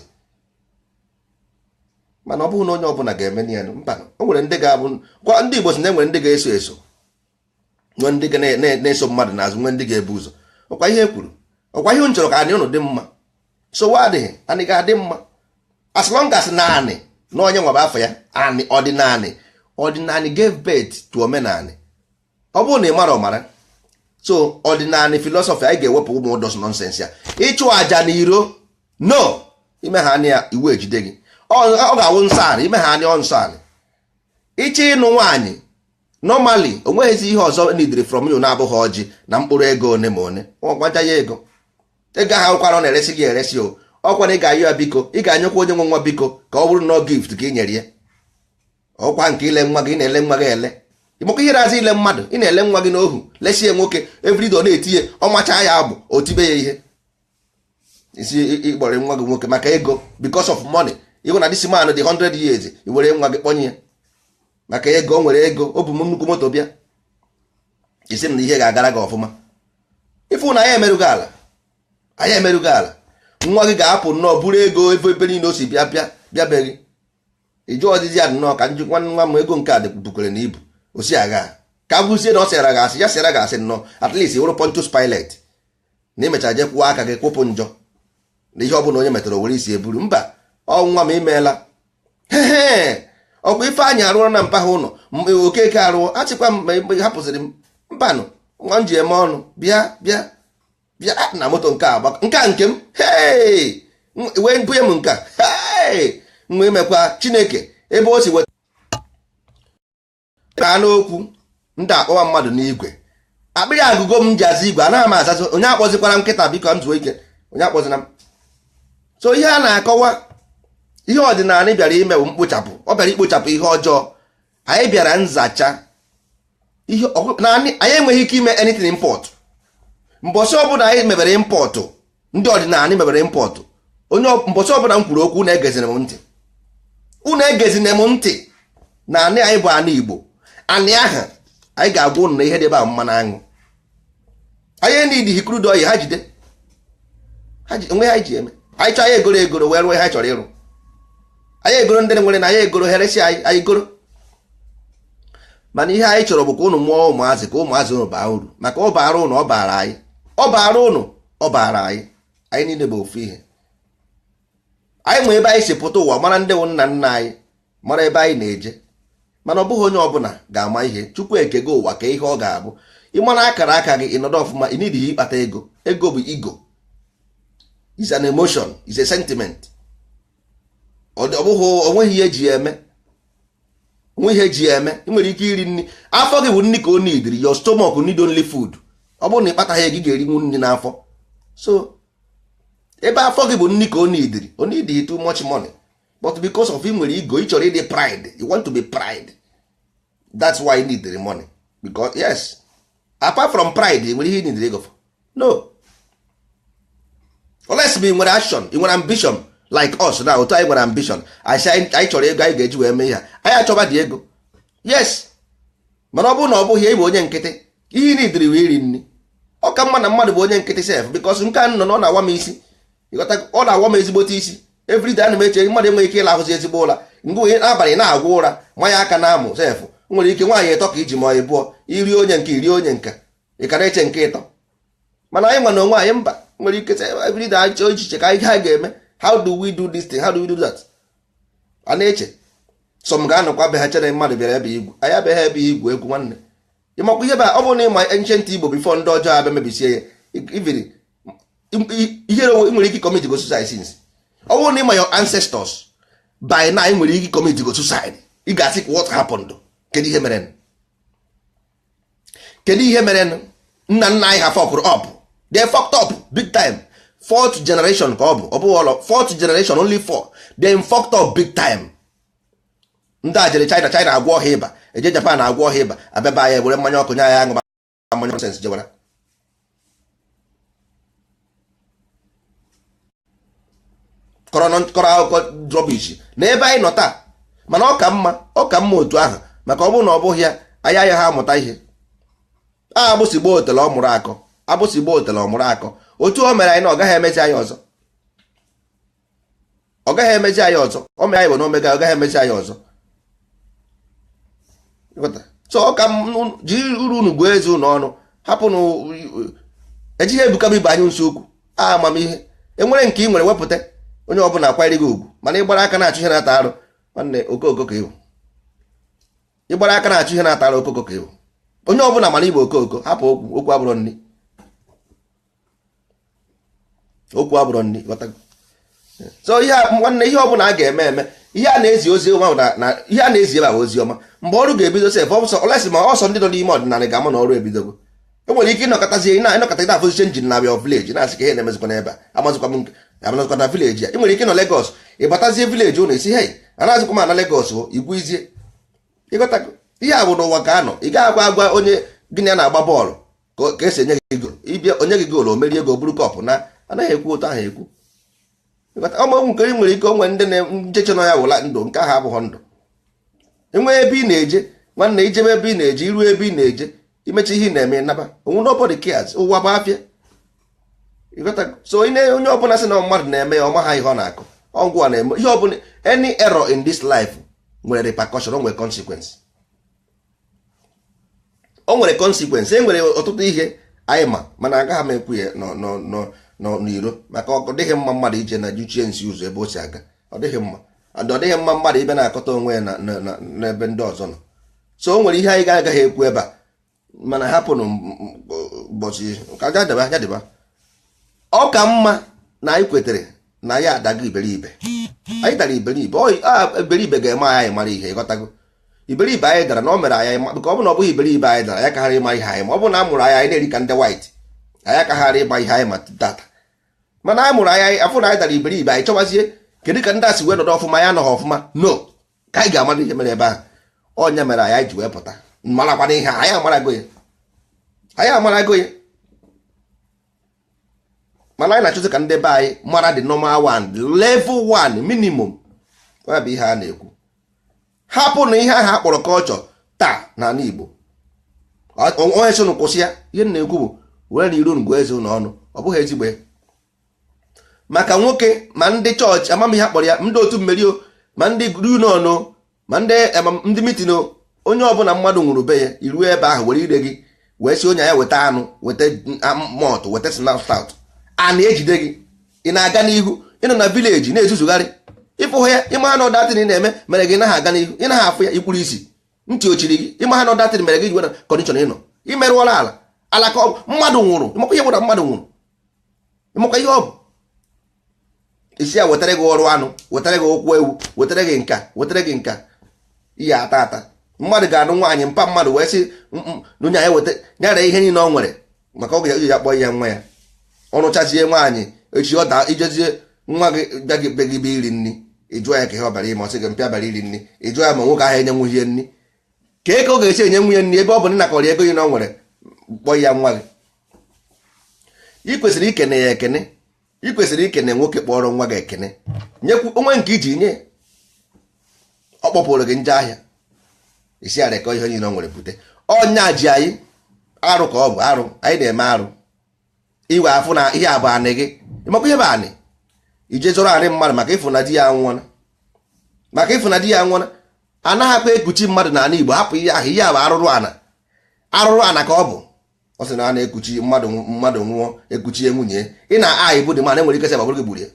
mana ọ bụghị na onye ọbụla ga-eme ya. Mba, o nwere ndị ga-abụ kwa ndị Igbo si na enwere ndị ga-eso eso, nwee ndị ga na-eso mmadụ n'azụ, nwee ndị ga-ebu ụzọ. Ọkwa ihe kwuru, ọkwa ihe m chọrọ ka anyị ụnụ dị mma. Sowa adịghị, anyị ga-adị mma as long as naanị na onye nwaba afọ ya anị ọdịnanị. Ọdịnanị gave birth to omenanị. Ọ bụrụ na ị mara ọmara. So ọdịnanị philosophy, anyị ga-ewepụ ụmụ ụdọs nonsense ya, ịchụ àjà na iro no ime ha anya ya, iwu ejide gị. Ọ ga-awụ nsọ anị ime ha anya, ọ nsọ anị. Ịchọ ịnụ nwaanyị normally, o nweghịzi ihe ọzọ nidiri from you na-abụghị ọjị na mkpụrụ ego one ma one. Ọ gwaja ya ego, ego ahụ akwụkwara ọ na-eresi gị eresi o. Ọkwa na ị ga-ayọ ya biko, ị ga-anyekwa onye nwe nwa biko, ka ọ bụrụ na ọ gift ka ị nyere ya. Ọkwa nke ile nwa gị, ị na-ele nwa gị ele ịgbakọ ihe razi ile mmadụ, ị na-ele nwa gị n'ohu, lesie nwoke everyday ọ na-etinye, ọ macha ya agbụ, o tibe ya ihe isi. Ịkpọrọ nwa gị nwoke maka ego, because of money. Ịhụ na this man dị 100 years, i were nwa gị kpọnye ya maka ego o nwere, ego o bu m nnukwu moto bịa, isi m na ihe ga-agara gị ọfụma. Ịfụ na anyị emerụgo ala, anyị emerụgo ala. Nwa gị ga-apụ nnọọ buru ego ebe ebe niile o si bịa bịa bịabeghị iju ọdịdị ya nnọọ ka njikwa nwa m ego nke a bukwere na ibu osi agha ka a bụzie na ọ sịara gị asị, ya sịara gị asị nnọọ. At least wụrụ Pontius Pilate na imecha je kwụọ aka gị kwụpụ njọ na ihe ọbụla onye metara were isi eburu mba. Ọ nwa m imeela hehe. Ọkwa ife anyị arụọ na mpa ha ụlọ, Okeke arụọ, achịkwa m ma hapụziri m mbanụ nwa m ji eme ọnụ bịa bịa bịa na moto nke a nke a nke m hei wee bunye m nke a hei nwa imekwa Chineke ebe o si weta n'okwu ndị akpọwa mmadụ n'igwe akpịrị agụgo m ji aza igwe, anaghị m azazi. Onye akpọzikwara nkịta, biko m zuo ike, onye akpọzina m. So ihe a na-akọwa, ihe ọdịnala bịara ime bụ mkpochapụ. Ọ bịara ikpochapụ ihe ọjọọ. Anyị bịara nzacha ihe naanị. Anyị enweghị ike ime anything import. Mbọsị ọbụla anyị mebere import, ndị ọdịnala mebere import, onye mbọsị ọbụla m kwuru okwu, unu egezina m ntị, unu egezina m ntị. Na anị anyị bụ anị Igbo, anị aha anyị ga-agwa unu na ihe dị ebe a mmanụ aṅụ. Anyị need crude oil, ha jide ha ji onwe ha ji eme. Anyị chọọ, anyị egoro egoro wee rụọ ihe anyị chọrọ ịrụ. Anyị egoro ndị nwere na anyị egoro heresi anyị, anyị goro. Mana ihe anyị chọrọ bụ ka ụnụ mụọ ụmụazị, ka ụmụazị ụnụ baa uru, maka ọ bara ụnụ, ọ bara anyị. Ọ baara ụnụ, ọ baara anyị. Anyị niile bụ ofu ihe. Anyị ma ebe anyị si pụta ụwa, mara ndị wụ nna nna anyị, mara ebe anyị na-eje. Mana ọ bụghị onye ọbụla ga-ama ihe. Chukwu ekego ụwa ka ihe ọ ga-abụ. Ịmara akara aka gị, ịnọdụ ọfụma. Ị nidịghị ịkpata ego. Ego bụ ego, is an emotion, is a sentiment. Ọ bụghị onweghị ihe eji ya eme, onwe ihe eji ya eme. Ị nwere ike iri nri, afọ gị bụ nri ka ọ nidiri. Your stomach need only food. Ọ bụrụ na ị kpataghị ego, ị ga-erinwu nri n'afọ. So ebe afọ gị bụ nri ka ọ nidiri, ọ nidiri too much money. But because of ị nwere ego, ị chọrọ ịdị pride, you want to be pride, that's why you need the money. Because yes, apart from pride, ị nwere ihe ị need ego for? No, unless ị nwere action, ị nwere ambition like us na otu anyị nwere ambition. Anyị sị anyị chọrọ ego anyị ga-eji wee mee ihe, anyị achọba dị ego, yes. Mana ọ bụrụ na ọ bụghị, ịbụ onye nkịtị, ihe ị nidiri wee iri nri. Ọ ka mma na mmadụ bụ onye nkịtị sef, because nke a nọ na ọ na-awa m isi. Ịghọta? Ọ na-awa m ezigbote isi. Everyday ana m eche mmadụ enweghị ike ịlahụzi ezigbo ụra. Ngụ abalị na-agwụ ụra manya aka na-amụ sef. Nwere ike nwaanyị ịtọ ka iji ma ọ ịbụọ, iri onye nke iri, onye nka ị ka na-eche nke ịtọ. Mana anyị nwa na onwe anyị mba nwere ike everyday achọ echiche ka ihe a ga-eme. How do we do this thing? How do we do that? A na-eche. Some ga-anọkwa be ha chere mmadụ bịara ebe igwu. Anyị abịaghị ebe igwu egwu, nwanne. Ịmakwa ihe bụ, ọ bụrụ na ịma ancient Igbo before ndị ọjọọ abịa mebisie ya, iviri ihere onwe, nwere ike commit go suicide since. Ọ bụrụ na ịma your ancestors by now, ị nwere ike commit go suicide. Ị ga-asị, "What happened? Kedu ihe mere? Kedu ihe mere?" Nna nna anyị ha fuckụrụ up. They fucked up big time. Fourth generation ka ọ bụ, ọ bụghị ọlọ fourth generation, only four. They fucked up big time. Ndị a jere China, China agwọ ọha ịba. Eje Japan, agwọ ọha ịba. Abịaba anyị, were mmanya ọkụ nye anyị, aṅụ mmanya nonsense jewara. Kọrọ kọrọ akụkọ rubbish na ebe anyị nọ taa. Mana ọ ka mma, ọ ka mma otu ahụ, maka ọ bụrụ na ọ bụghị ya, anyị agaghị amụta ihe. A agbụsị gbaa otele ọ mụrụ akọ, agbụsị gbaa otele ọ mụrụ akọ. Otu o mere anyị na ọ gaghị emezi anyị ọzọ, ọ gaghị emezi anyị ọzọ. O mere anyị bụ na omega, ọ gaghị emezi anyị ọzọ. So ọ ka jiri uru unu gụọ eze unu ọnụ. Hapụ na ejighị ebuka m ibe anyị nso okwu a. Amamihe enwere nke ị nwere, wepụta onye ọbụla akwanyere gị ugwu. Mana ịgbara aka na-achụ ihe na-ata arụ, nwanne, okooko ka ịbụ. Ịgbara aka na-achụ ihe na-ata arụ, okooko ka ịbụ. Onye ọbụla mara igbo okooko. Hapụ okwu, okwu abụrọ nri, okwu abụrọ nri. So ihe nwanne, ihe ọbụla a ga-eme eme, ihe a na-ezi ozi ọma na ihe a na-ezi ebe a ozi ọma. Mgbe ọrụ ga-ebido sef, ọsọ olesi ma ọsọ ndị nọ n'ime ọdịnala ga-ama na ọrụ ebidogo. Enwere ike ịnọkọtazi na ịnọkọta na-afụzi change na your village, na-asị ka ihe na-emezikwa n'ebe a. Amazikwa m nke amazikwa na village ya. Ị nwere ike ịnọ Lagos, ị batazie village ụnụ, isi, "Hey, anazikwa m ana Lagos." O igwu izie. Ịghọta ihe a bụ n'ụwa ka anọ. Ị gaghị agwa agwa onye gịnị a na-agba bọọlụ ka esi enye gị goal. Ịbịa onye gị goal, o merie ego, buru cup na anaghị ekwu otu ahụ ekwu. Ọma nke ị nwere ike onwe ndị na-ncheche nọ ya wụla ndụ. Nke ahụ abụghị ndụ. Enwee ebe ị na-eje, nwanne, ijebe ebe ị na-eje, iruo ebe ị na-eje, imecha ihe ị na-eme, naba onwe. Nobody cares. Ụwa bụ afịa. Ịghọta? So onye ọbụla sị na mmadụ na-eme ya, ọ maha ihe ọ na-akọ. Ọgwụ a na-eme ihe ọbụla, any error in this life nwere repercussion, o nwere consequence, o nwere consequence. E nwere ọtụtụ ihe anyị ma, mana agaghị m ekwu ya n'iro, maka ọ dịghị mma mmadụ ije na juchie nsi ụzọ ebe o si aga. Ọ dịghị mma, and ọ dịghị mma mmadụ ibe na-akọta onwe ya n'ebe ndị ọzọ nọ. So o nwere ihe anyị ga-agaghị ekwu ebe a, mana hapụnụ ụbọchị ka jadeba jadeba. Ọ ka mma na anyị kwetere na ya adago iberibe. Anyị dara iberibe. Iberibe ga-eme anyị mara ihe. Ịghọtago? Iberibe anyị dara na o mere anyị, ka ọ bụ na ọ bụghị iberibe anyị dara, anyị kaghara ịma ihe anyị ma. Ọ bụ na a mụrụ anyị, anyị na-eri ka ndị white, anyị akaghara ịma ihe anyị ma tata. Mana anyị mụrụ anyị, afọ na anyị dara iberibe, anyị chọbazie kedu ka ndị a si wee nọdụ ọfụma, ya anọghị ọfụma. No ka anyị ga-amara ihe mere ebe ahụ. Onye mere anyị ji wee pụta marakwana ihe anyị amarago ya, anyị amarago ya. Mana anyị na-achọzi ka ndị be anyị mara the normal one, level one minimum. Ya bụ ihe a na-ekwu. Hapụ na ihe ahụ akpọrọ culture taa n'ala Igbo, onye sị kwụsị ya. Ihe m na-ekwu bụ were na iru ngụ eze ụlọ ọnụ. Ọ bụghị ezigbo ya maka nwoke ma ndị chọọchị amamihe akpọrọ ya, ndị otu mmeri o, ma ndị union o, ma ndị meeting o. Onye ọbụla mmadụ nwụrụ be ya, iruo ebe ahụ, were ire gị. Wee si onye ya weta anụ, weta malt, weta stout, a na-ejide gị. Ị na-aga n'ihu, ịnọ na village na-ezuzugharị, ịfụ ya, ịma ha na ọdatịn ị na-eme mere gị naghị aga n'ihu, ị naghị afụ ya, ikwuru isi ntị ochiri gị. Ịma ha na ọdatịn mere gị ji were condition ị nọ, imerụọla ala ala ka mmadụ nwụrụ. Ịmakwa ihe bụ na mmadụ nwụrụ? Ịmakwa ihe ọ bụ? Isi ya wetara gị ọrụ anụ, wetara gị ụkwụ ewu, wetara gị nka, wetara gị nka, ihe ata ata. Mmadụ ga-anụ nwaanyị, mpa mmadụ wee sị nwunye ya weta nyara ihe niile ọ nwere, maka ọ ga-eji ya kpọọ ihe nwa ya. Ọ rụchazie nwaanyị, echi ọ daa ijezie nwa gị bịa gị be gị be iri nri, ị jụọ ya ka ihe ọ bara ime, ọ sị gị mpịa bara iri nri. Ị jụọ ya ma nwoke ahụ enye nwunye nri, ka ego ga-esi enye nwunye nri, ebe ọ bụ na ịnakọrọ ego gị na ọ nwere kpọọ ya nwa gị. Ị kwesịrị ikene ya ekene. Ị kwesịrị ikene nwoke kpọrọ nwa gị ekene, nyekwu onwe nke iji nye. Ọ kpọpụrụ gị nje ahịa, isi arịkọ ihe niile ọ nwere bute. Ọnya ji anyị arụ ka ọ bụ arụ anyị na-eme arụ. Iwe afụ na ihe a bụ anị gị. Ịmakwa ihe bụ anị? Ije zọrọ anị mmadụ maka ịfụ na di ya anwụọla, maka ịfụ na di ya anwụọla. Anaghịkwa ekuchi mmadụ n'ala Igbo. Hapụ ihe ahụ. Ihe a bụ arụrụ ana, arụrụ ana ka ọ bụ. Ọ sị na a na-ekuchi mmadụ, mmadụ nwụọ, ekuchie nwunye. Ị na-ayị bụ the man, enwere ike sị ọ bụrụ gị gburu ya.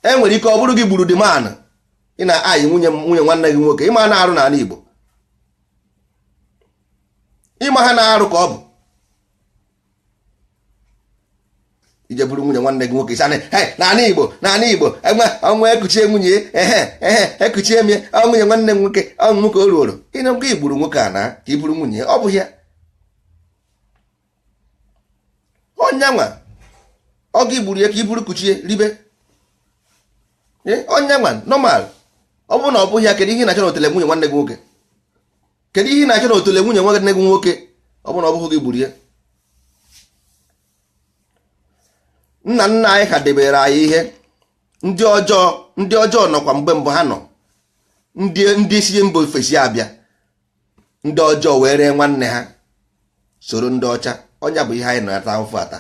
Enwere ike ọ bụrụ gị gburu the man. Ị na-ayị nwunye nwanne gị nwoke. Ịma na-arụ n'ala Igbo, ịma ha na-arụ ka ọ bụ ije bụrụ nwunye nwanne gị nwoke. Isana n'ala Igbo, n'ala Igbo enwe ọnwa ekuchie nwunye, ehe ehe, ekuchie m ya, ọ nwunye nwanne m nwoke, ọ nwoke o ruoro ịna nke igburu nwoke a na ka i buru nwunye. Ọ bụghị ya onye nwa ọ gị gburu ya ka i buru kuchie ribe onye nwa normal. Ọ bụrụ na ọ bụghị ya, kedu ihe ị na-achọ n'otele nwunye nwanne gị nwoke? Kedu ihe ị na-achọ n'otele nwunye nwanne gị nwoke? Ọ bụrụ na ọ bụghị gị gburu ya. Nna nna anyị ha debere anyị ihe. Ndị ọjọọ, ndị ọjọọ nọkwa mgbe mbụ ha nọ, ndị si mba ofesi abịa, ndị ọjọọ wee ree nwanne ha soro ndị ọcha. Ọnya bụ ihe anyị nọ ata ahụfụ ata.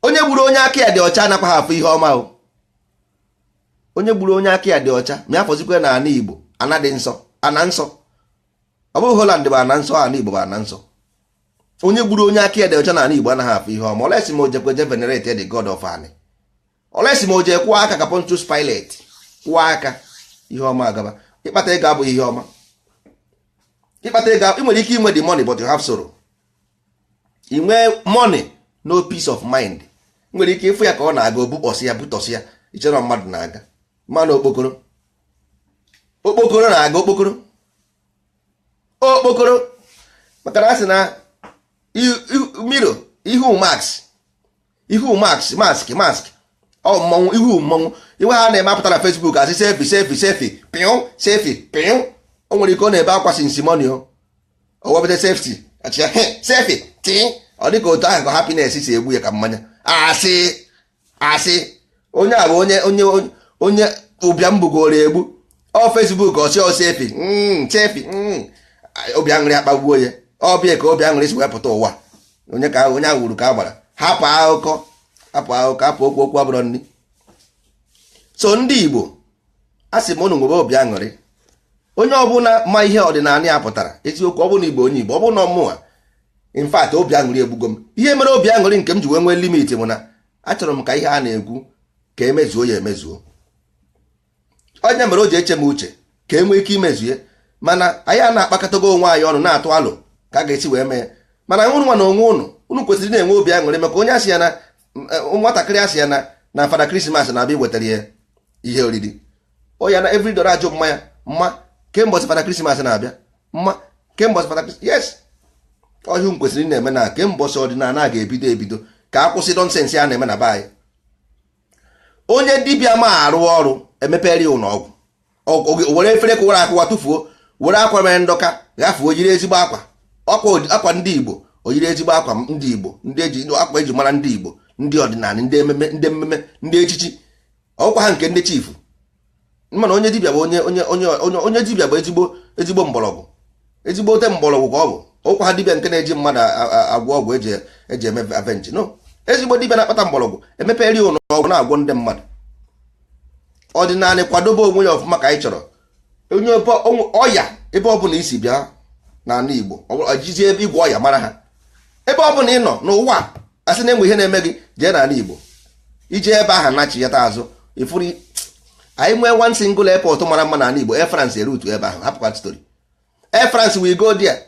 Onye gburu onye aka ya dị ọcha anakwa ha afụ ihe ọma o. Onye gburu onye aka ya dị ọcha ma afọzikwa na ana Igbo, ana dị nsọ, ana nsọ. Ọ bụghị Holland bụ ana nsọ, ana Igbo bụ ana nsọ. Onye gburu onye aka ya dị ọcha na ana Igbo anaghị afụ ihe ọma, unless ma o jekwe je venerate the god of ani, unless ma o jee kwụọ aka ka Pontius Pilate kwụọ aka, ihe ọma agaba. Ịkpata ego abụghị ihe ọma. Ịkpata ego, ị nwere ike inwe the money, but you have sorrow. Ị nwee money, no peace of mind. Nwere ike ịfụ ya ka ọ na-aga, obukpọsị ya, butọsị ya, ichere mmadụ na-aga, mmanụ okpokoro, okpokoro na-aga, okpokoro, okpokoro. Maka na a sị na miro ihu mask, ihu mask, mask, mask, ọ mmọnwụ, ihu mmọnwụ. Iwe ha na-eme apụta na Facebook asị selfie, selfie, selfie, pịụ, selfie, pịụ. O nwere ike ọ na-ebe akwa since morning, o wepụta selfie, achịa selfie tii. Ọ dịka otu ahụ ka happiness si egbu ya ka mmanya. Asị asị onye a bụ onye onye onye ụbịam gbugoro egbu. Ọ Facebook ọsị ọ selfie, selfie, obi aṅụrị akpagbuo ya. Ọbịa ka obi aṅụrị si wepụta ụwa. Onye ka onye ahụ wuru ka a gbara. Hapụ akụkọ, hapụ akụkọ, hapụ okwu. Okwu abụrọ nri. So ndị Igbo, a sị m ụnụ nwebe obi aṅụrị. Onye ọbụla ma ihe ọdịnala ya pụtara eziokwu, ọ bụ na Igbo, onye Igbo, ọ bụ na ọmụnwa, in fact, obi aṅụrị egbugo m. Ihe mere obi aṅụrị nke m ji wee nwee limit bụ na achọrọ m ka ihe a na-ekwu ka emezuo ya emezuo. Onye mere o ji eche m uche ka e nwee ike imezu ya. Mana anyị a na-akpakọtago onwe anyị ọnụ na-atụ alụ ka a ga-esi wee mee. Mana ụnụ nwa na onwe ụnụ, ụnụ kwesịrị na-enwe obi aṅụrị, maka onye asị ya na nwatakịrị asị ya na Fada Christmas na-abịa iwetara ya ihe oriri, o ya na everyday ajụ mma ya mma kemgbe Fada Christmas na-abịa, mma kemgbe Fada. Yes, ọhịa m kwesịrị na-eme na kemgbe ọdịnala a ga-ebido ebido ka a kwụsị nonsense a na-eme na be anyị. Onye dibịa ma arụ ọrụ, emepere ya ụlọ ọgwụ, were efere kụwara akụwa tụfuo, were akwa mere ndọka ghafuo, yiri ezigbo akwa, akwa ndị Igbo, o yiri ezigbo akwa ndị Igbo, ndị eji akwa eji mara ndị Igbo, ndị ọdịnala, ndị ememe, ndị mmemme, ndị echichi, ọkwa ha nke ndị chief. Mana onye dibịa bụ onye onye onye onye onye dibịa bụ ezigbo ezigbo mgbọrọgwụ, ezigbo ote mgbọrọgwụ ka ọ bụ. Ọkwa ha dibịa nke na-eji mmadụ agwọ ọgwụ eji eme avenge no. Ezigbo dibịa na-akpata mgbọrọgwụ, emepere ụlọ ọgwụ na-agwọ ndị mmadụ. Ọdịnala kwadobe onwe ya ọfụma ka anyị chọrọ. Onye ọya, ebe ọ bụla isi bịa. N'ala Igbo jizie ebe igwe ọya mara ha. Ebe ọ bụla ị nọ n'ụwa, asị na enwe ihe na-eme gị, jee n'ala Igbo, ije ebe ahụ nachiyata azụ, ifuru anyị nwee one single airport mara mma n'ala Igbo. Air France erutu ebe ahụ, hapụkwa story. Air France we go there.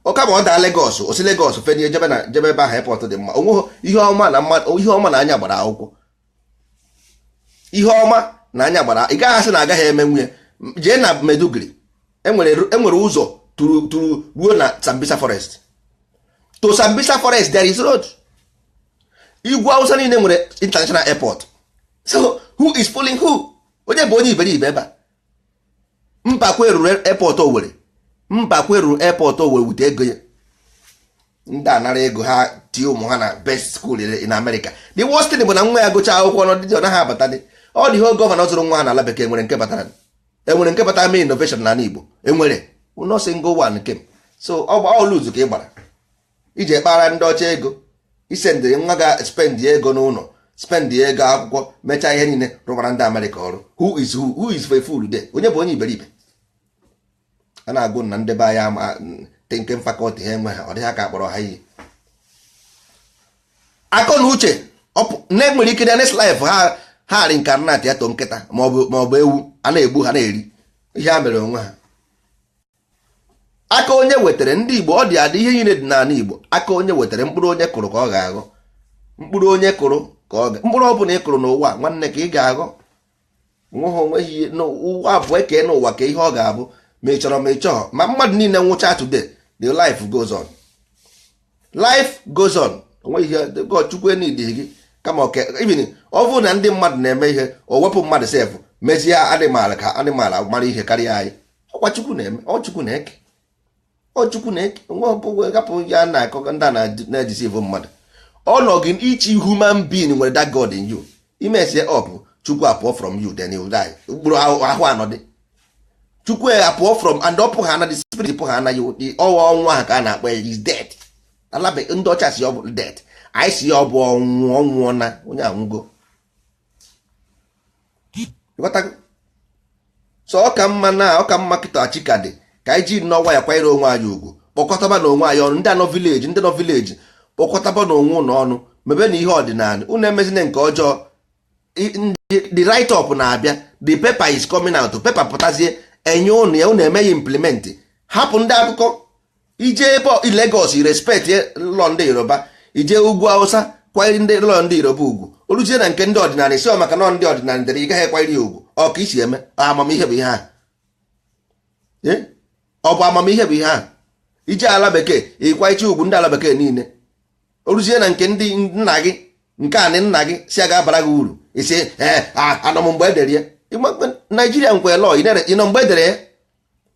Ụka ma ọ daa Lagos, osi Lagos fenie jebe na jebe ebe ahụ airport dị mma. Onweghị ihe ọma na mmadụ, ihe ọma na anya gbara akwụkwọ, ihe ọma na anya gbara. Ị gaghị asị na agaghị eme nwunye. Jee na Maiduguri, enwere ụzọ turu turu ruo na Sambisa Forest. To Sambisa Forest there is road. Igwe Hausa niile nwere international airport. So who is fooling who? Onye bụ onye iberibe ebe a? Mbakwe ruru airport Owerri, Mbakwe ruru airport Owerri wute ego ya. Ndị anara ego ha tie ụmụ ha na best school in America. The worst thing bụ na nwa ya gụchaa akwụkwọ n'ọdịdị, ọ naghị abata. Dị ọ dị ihe governor zụrụ nwa ha n'ala bekee nwere nke batara, enwere nke batara mee innovation n'ala Igbo? Enwere no single one came. So ọ lose ka ị gbara iji kpara ndị ọcha ego, isendịrị nwa ga spend ego n'ụlọ, spend ego akwụkwọ, mechaa ihe niile, rụbara ndị Amerịka ọrụ. Who is who? Who is for a fool there? Onye bụ onye iberibe? A na-agụ na ndebe anyị ama thinking faculty ha enwe ha, ọ dịghị ka akpọrọ ha iyi akọ na uche na nwere ike na next life ha ha reincarnate ya to nkịta maọbụ ewu a na-egbu ha na-eri ihe ha mere onwe ha. Aka onye wetara ndị Igbo, ọ dị adị, ihe niile dị n'ala Igbo. Aka onye wetara, mkpụrụ onye kụrụ ka ọ ga-aghọ. Mkpụrụ onye kụrụ ka ọ ga, mkpụrụ ọ bụla ị kụrụ n'ụwa, nwanne, ka ị ga-aghọ. Nweghị onweghị n'ụwa abụọ eke n'ụwa ka ihe ọ ga-abụ, ma ị chọrọ ma ị chọghọ. Ma mmadụ niile nwụcha today, the life goes on, life goes on. Onweghị ihe God Chukwu enidi gị kama oke. Even ọ bụrụ na ndị mmadụ na-eme ihe, o wepụ mmadụ sef, mezie animal ka animal mara ihe karịa anyị. Ọkwa Chukwu na-eme, ọ Chukwu na-eke, ọ Chukwu na-eke nwe ọbụ gapụ ya na-akọ ndị a na-edeceive mmadụ. Ọnọgị each human being nwere that God in you. Imesie up, Chukwu apụọ from you, then you die. Mkpụrụ ahụ anọdị Chukwu apụọ from and ọpụ ha na the spirit pụ ha anaghị ọnwa ọnwụ ahụ ka a na-akpọ ya is dead. Alabe ndị ọcha si ọ bụ dead, anyị si ya ọ bụ ọnwụ, ọnwụọ na onye anwụgo. Ịghọtago? So ọ ka mma na ọ ka mma kịta chika dị ka anyị ji nnọọ ya kwanyere onwe anyị ugwu, kpọkọtaba na onwe anyị ọnụ. Ndị anọ village, ndị nọ village, kpọkọtaba na onwe ụnụ ọnụ, mebe na ihe ọdịnala unu. Emezina nke ọjọọ. The write up na-abịa, the paper is coming out. Paper pụtazie, enye ụnụ ya, unu emeghị implement. Hapụ ndị akụkọ. Ije ebe Lagos, respect law ndị Yoruba. Ije ugwu Hausa, kwanyere ndị law ndị Yoruba ugwu. Oruzie na nke ndị ọdịnala, isi ọ maka nọ ndị ọdịnala dere, ị gaghị ekwanyere ya ugwu. Ọ ka isi eme amamihe bụ ihe ahụ? Ọ bụ amamihe bụ ihe ahụ? Ije ala bekee, ịkwa iche ugwu ndị ala bekee niile. Oruzie na nke ndị nna gị, nke anị nna gị si a ga-abara gị uru, isi ee, anọ m mgbe edere ya. Naijiria nkwe law, ịnọ mgbe edere ya?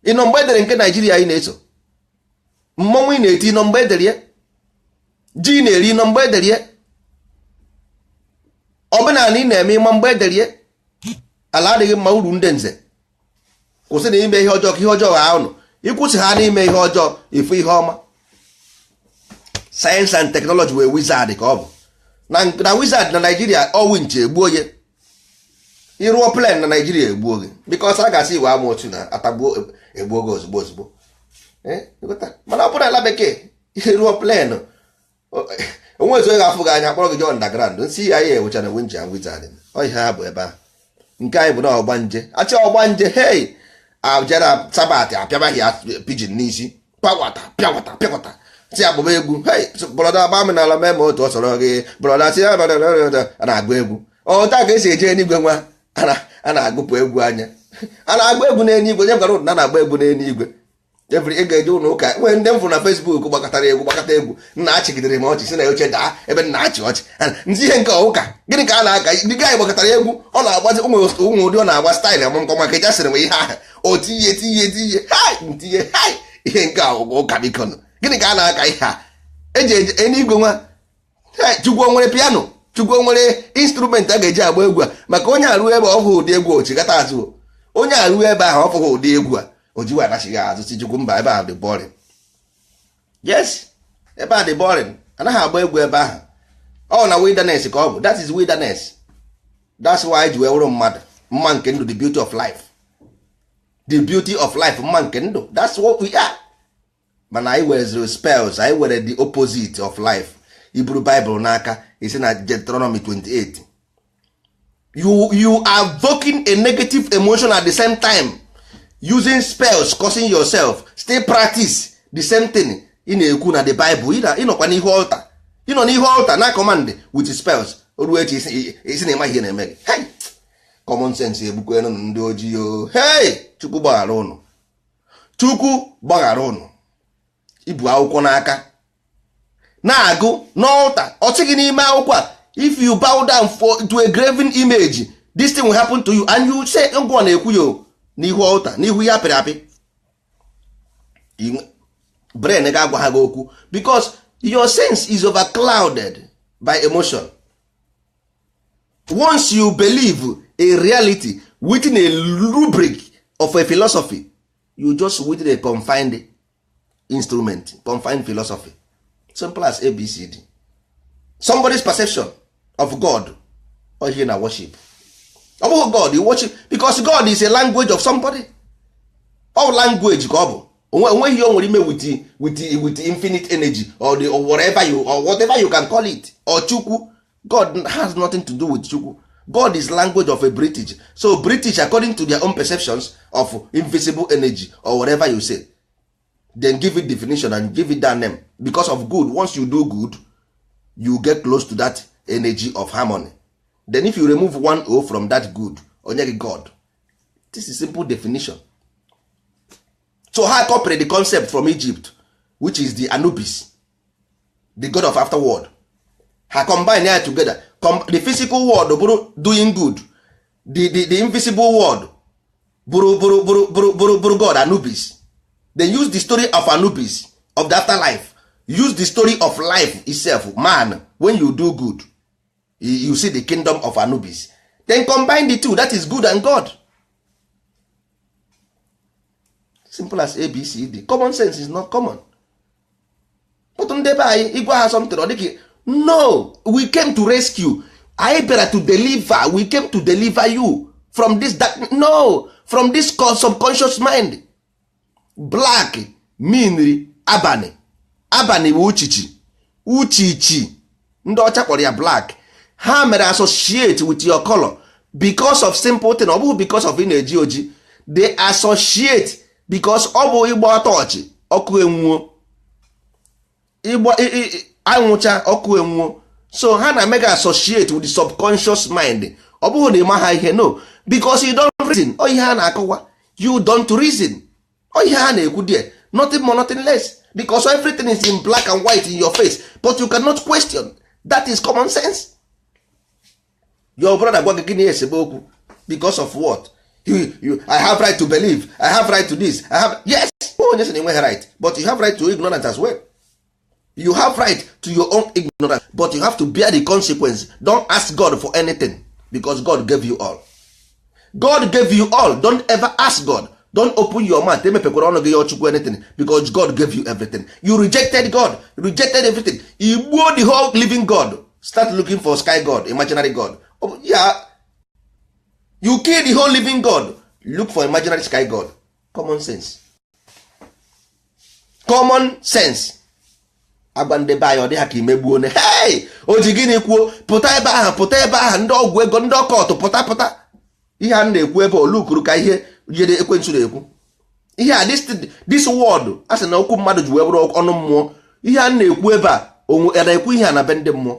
Ịnọ mgbe edere nke Naijiria ị na-eso? Mmọnwụ ị na-eti, ịnọ mgbe edere ya? Ji ị na-eri, ịnọ mgbe edere ya? Omenala ị na-eme, ịma mgbe edere ya? Ala adịghị mma uru. Ndị nze, kwụsị na ime ihe ọjọọ, ka ihe ọjọọ ghaa ụnụ. Ịkwụsị ha n'ime ihe ọjọọ, ịfụ ihe ọma. Science and technology wee wizard ka ọ bụ na wizard na Naijiria. Ọwụ nche egbuo ya. Ịrụọ plane na Naijiria, egbuo gị, because a ga-asị iwe ama otu na atagbuo, egbuo gị ozugbo ozugbo. Mana ọ bụrụ ala bekee, ịrụọ plane, onwe ezu ga-afụ gị anya, kpọrọ gị jee underground. Nsị ya ya ewechara winch and wizard. Ọ ihe ha bụ ebe ahụ. Nke anyị bụ na ọgbanje achị ọgbanje. Hei, ajara Sabbath, apịabaghị ya pidgin n'isi, pịawata pịawata pịawata, si agbaba egwu. Hei brother, gba m n'ala, mee ma otu ọ sọrọ gị, brother. Si a na-agụ egwu otu a ka esi eje eluigwe. Nwa a na-agụpụ egwu anya, a na-agba egwu n'eluigwe. Nye gwara ụnụ na na-agba egwu n'eluigwe. Every ị ga-eje ụlọ ụka, nwee ndị m fụrụ na Facebook gbakọtara egwu, gbakọta egwu. Nna, achịgidere m ọchị, si na oche daa ebe nna achị ọchị. Nzi ihe nke ụka gịnị ka a na-aka? Ndị gaanyị gbakọtara egwu, ọ na-agbazi ụmụ ụmụ ụdị, ọ na-agba style amụmkọ maka eji asịrị m ihe ahụ o tinye tinye tinye hai ntinye hai ihe nke ụka. Biko nụ, gịnị ka a na-aka ihe a eji eje eluigwe? Nwa Chukwu o nwere piano? Chukwu o nwere instrument a ga-eji agba egwu a? Maka onye arụ ebe ọ fụghị ụdị egwu, ochigata azụ. Onye arụ ebe ahụ ọ fụghị ụdị egwu a, o jiwa anachighị azụ, si Chukwu mba, ebe ahụ dị boring. Yes, ebe a dị boring, anaghị agba egwu ebe ahụ. Ọ na wilderness ka ọ bụ. That is wilderness. That's why ji wee wụrụ mmadụ mma nke ndụ, the beauty of life, the beauty of life, mma nke ndụ. That's what we are. Mana anyị were spells, anyị were the opposite of life. Iburu Bible n'aka, isi na Deuteronomy 28, you are evoking a negative emotion, at the same time using spells, causing yourself still practice the same thing ị na-ekwu na the Bible. Ịnọkwa n'ihu altar, ịnọ n'ihu altar na command with spells. Ruo echi, isi na ịma ihe na-eme gị. Hey! Common sense egbukwenụ ndị ojii o. Hey, Chukwu gbaghara ụnụ, Chukwu gbaghara ụnụ. Ibu akwụkwọ n'aka na-agụ n'altar, ọ sị gị n'ime akwụkwọ a, if you bow down for to a graven image, this thing will happen to you, and you say ngwa na-ekwu ya n'ihu altar, n'ihu ihe apịrị apị. Brain ga-agwa ha gị okwu because your sense is overclouded by emotion. Once you believe a reality within a rubric of a philosophy, you just within a confined instrument, confined philosophy. Simple as ABCD. Somebody's perception of God or ihe na worship, ọ bụghị God you worship, because God is a language of somebody. All language ka ọ bụ. Onweghị ihe o nwere ime with infinite energy or the, or whatever you, or whatever you can call it, or Chukwu. God has nothing to do with Chukwu. God is language of a British. So British, according to their own perceptions of invisible energy or whatever you say, then give it definition and give it that name because of good. Once you do good, you get close to that energy of harmony. Then if you remove one O from that good, onye gị God. This is simple definition. So ha copied the concept from Egypt, which is the Anubis, the god of afterworld. Ha combine ya together. The physical world bụrụ doing good, the invisible world bụrụ god Anubis. They use the story of Anubis of the afterlife, use the story of life itself. Man, when you do good, you see the kingdom of Anubis. Then combine the two, that is good and God. Simple as ABCD. Common sense is not common, but ndị be anyị, ịgwa ha something, ọ dịka no. We came to rescue. Anyị bịara to deliver. We came to deliver you from this dark, no, from this subconscious mind. Black mean abalị. Abalị bụ uchichi. Uchichi ndị ọcha kpọrọ ya black. Ha mere associate with your color because of simple thing. Ọ bụghị because of ị na-eji oji. They associate because ọ bụ ịgba tọọchị, ọkụ enwuo. Ịgba anwụcha, ọkụ enwuo. So ha na mega associate with the subconscious mind. Ọ bụghị na ịma ha ihe, no, because you don't reason. Ọ ihe ha na-akọwa, you don't reason. Ọ ihe ha na-ekwu there, nothing more, nothing less, because everything is in black and white in your face, but you cannot question. That is common sense. Your brother gwa gị gịnị, esebe okwu because of what? I have right to believe, I have right to this, I have. Yes, onye sị na enweghị right? But you have right to ignorance as well. You have right to your own ignorance, but you have to bear the consequence. Don't ask God for anything, because God gave you all. God gave you all. Don't ever ask God. Don't open your mouth, emepekwara ọnụ gị ya Chukwu anything, because God gave you everything. You rejected God, rejected everything. Igbuo the whole living God, start looking for sky god, imaginary god. Oh, yeah. You kill the whole living God, look for imaginary sky god. Common sense, common sense. Agwa ndị be anyị, ọ dị ha ka imegbuo ne. Hey, o ji gịnị kwuo? Pụta ebe ahụ, pụta ebe ahụ. Ndị ọgwụ ego, ndị ọkọtụ, pụta, pụta. Ihe a na-ekwu ebe olukuru ka ihe jide ekwensu na-ekwu ihe a. This word a sị na okwu mmadụ ji wee bụrụ ọnụ mmụọ. Ihe a na-ekwu ebe a, onwe na-ekwu ihe a na be ndị mmụọ,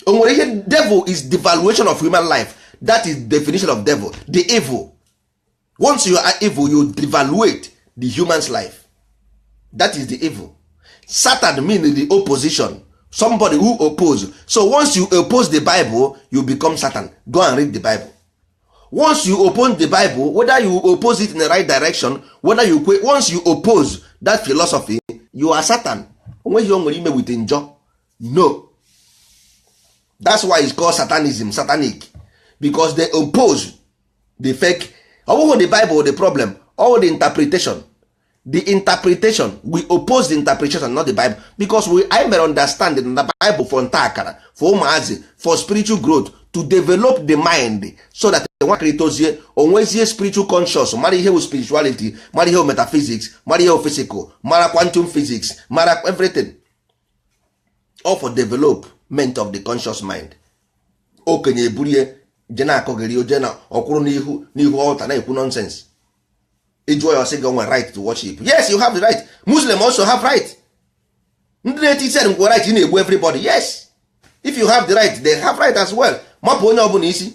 o nwere ihe. Devil is devaluation of human life. That is definition of devil, the evil. Once you are evil, you devaluate the human's life. That is the evil. Satan mean the opposition, somebody who oppose. So once you oppose the Bible, you become Satan. Go and read the Bible. Once you oppose the Bible, whether you oppose it in the right direction, whether you once you oppose that philosophy, you are Satan. Onweghị o nwere ime with njọ, no. That's why it's called satanism, satanic, because they oppose the fake. Ọ bụghị the Bible the problem, all the interpretation, the interpretation. We oppose the interpretation, not the Bible, because we I mere understand na the Bible for nta akara, for ụmụazị, for spiritual growth, to To develop the mind so that nwatakịrị tozie, onwezie spiritual conscious, mara ihe bụ spirituality, mara ihe bụ metaphysics, mara ihe bụ physical, mara quantum physics, mara everything, all for development of the conscious mind. Okenye eburie je na-akọgịrị, oje na ọkwụrụ n'ihu n'ihu altar na-ekwu nonsense. Ịjụọ ya, ọsị gị nwere right to worship. Yes, you have the right. Muslim also have right. Ndị na-eti isi nwere right ị na-egbu everybody. Yes, if you have the right, they have right as well. Mapụ onye ọbụla isi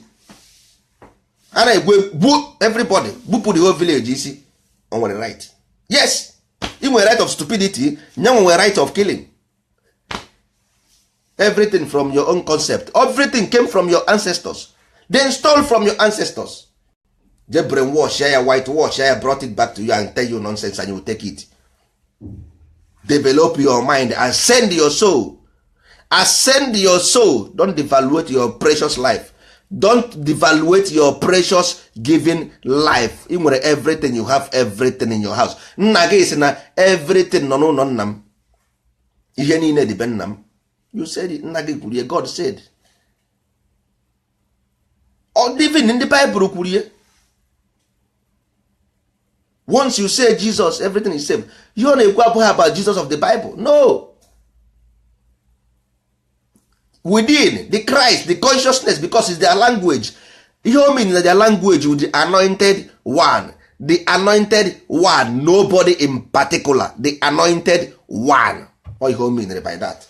a na-egbu, gbuo everybody, gbupụ the whole village isi, o nwere right. Yes, ị nwere right of stupidity, nyanwe nwere right of killing. Everything from your own concept. Everything came from your ancestors, then stole from your ancestors, je brainwash ya, white wash ya, brought it back to you and tell you nonsense, and you take it. Develop your mind and send your soul, ascend your soul. Don't devaluate your precious life. Don't devaluate your precious given life. Ị nwere everything. You have everything in your house. Nna gị sị na everything nọ n'ụlọ nna m, ihe niile dị be nna m. You said it. Nna gị kwuru ya. God said. Ọ even ndị Bible kwuru ya. Once you say Jesus, everything is safe. Ihe ọ na-ekwu abụghị about Jesus of the Bible, no. Within the Christ, the consciousness, because it's their language. Ihe o mean na their language with the anointed one, the anointed one, nobody in particular, the anointed one. Ọ ihe o mean by that.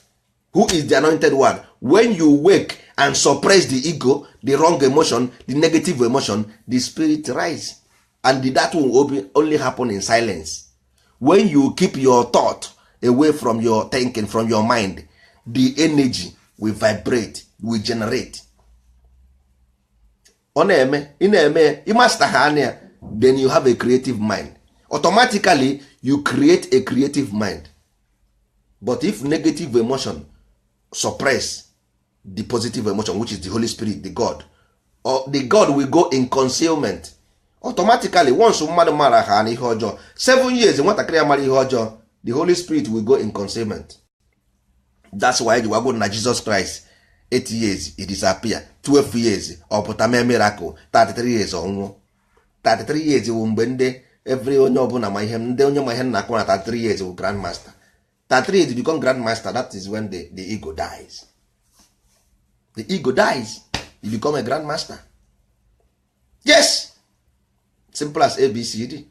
Who is the anointed one? When you wake and suppress the ego, the wrong emotion, the negative emotion, the spirit rise, and that will only happen in silence. When you keep your thought away from your thinking, from your mind, the energy will vibrate, will generate. Ọ na-eme, ị na-eme, ị master ha anya, then you have a creative mind. Automatically you create a creative mind. But if negative emotion suppress the positive emotion, which is the Holy Spirit, the God, or the God will go in concealment automatically. Once mmadụ mara ha na ihe ọjọọ, 7 years nwatakịrị ya mara ihe ọjọọ, the Holy Spirit will go in concealment. That's why ji wagwo na Jesus Christ, 8 years he disappear, 12 years ọ pụta mee miracle, 33 years ọ nwụọ. 33 years bụ mgbe ndị every onye ọbụla ma ihe, ndị onye ma ihe nna akụ na 33 years bụ grandmaster. 33 years become grandmaster. That is when the ego dies. The ego dies, you become a grandmaster. Yes, simple as ABCD.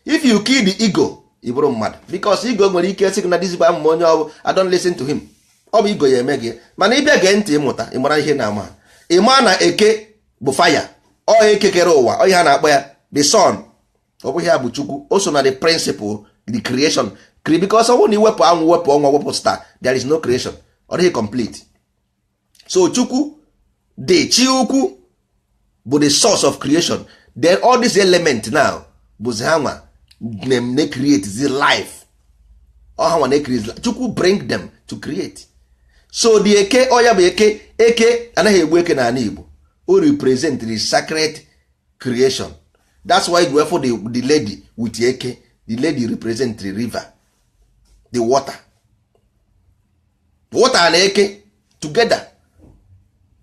If you kill the ego, ị bụrụ mmadụ, because ego nwere ike sị gị na dizigbo amụma onye ọ bụ, I don't listen to him. Ọ bụ ego ya eme gị. Mana ịbịa gee ntị, ịmụta, ị mara ihe na-ama. Ị maa na eke bụ fire, ọ eke kere ụwa, ọ ihe a na-akpọ ya the sun. Ọ bụghị ya bụ Chukwu. O so na the principle, the creation, because ọ bụrụ na iwepụ anwụ, wepụ ọnwa, wepụ star, there is no creation. Ọ dịghị complete. So Chukwu dị, chi ukwu bụ the source of creation. Then all these element now bụzi ha nwa na create the life. Ọ ha nwa na create. Chukwu bring them to create. So the eke, ọ ya bụ eke. Eke anaghị egbu eke n'ala Igbo. O represent the sacred creation. That's why you for the lady with eke. The lady represent the river, the water, water na eke together.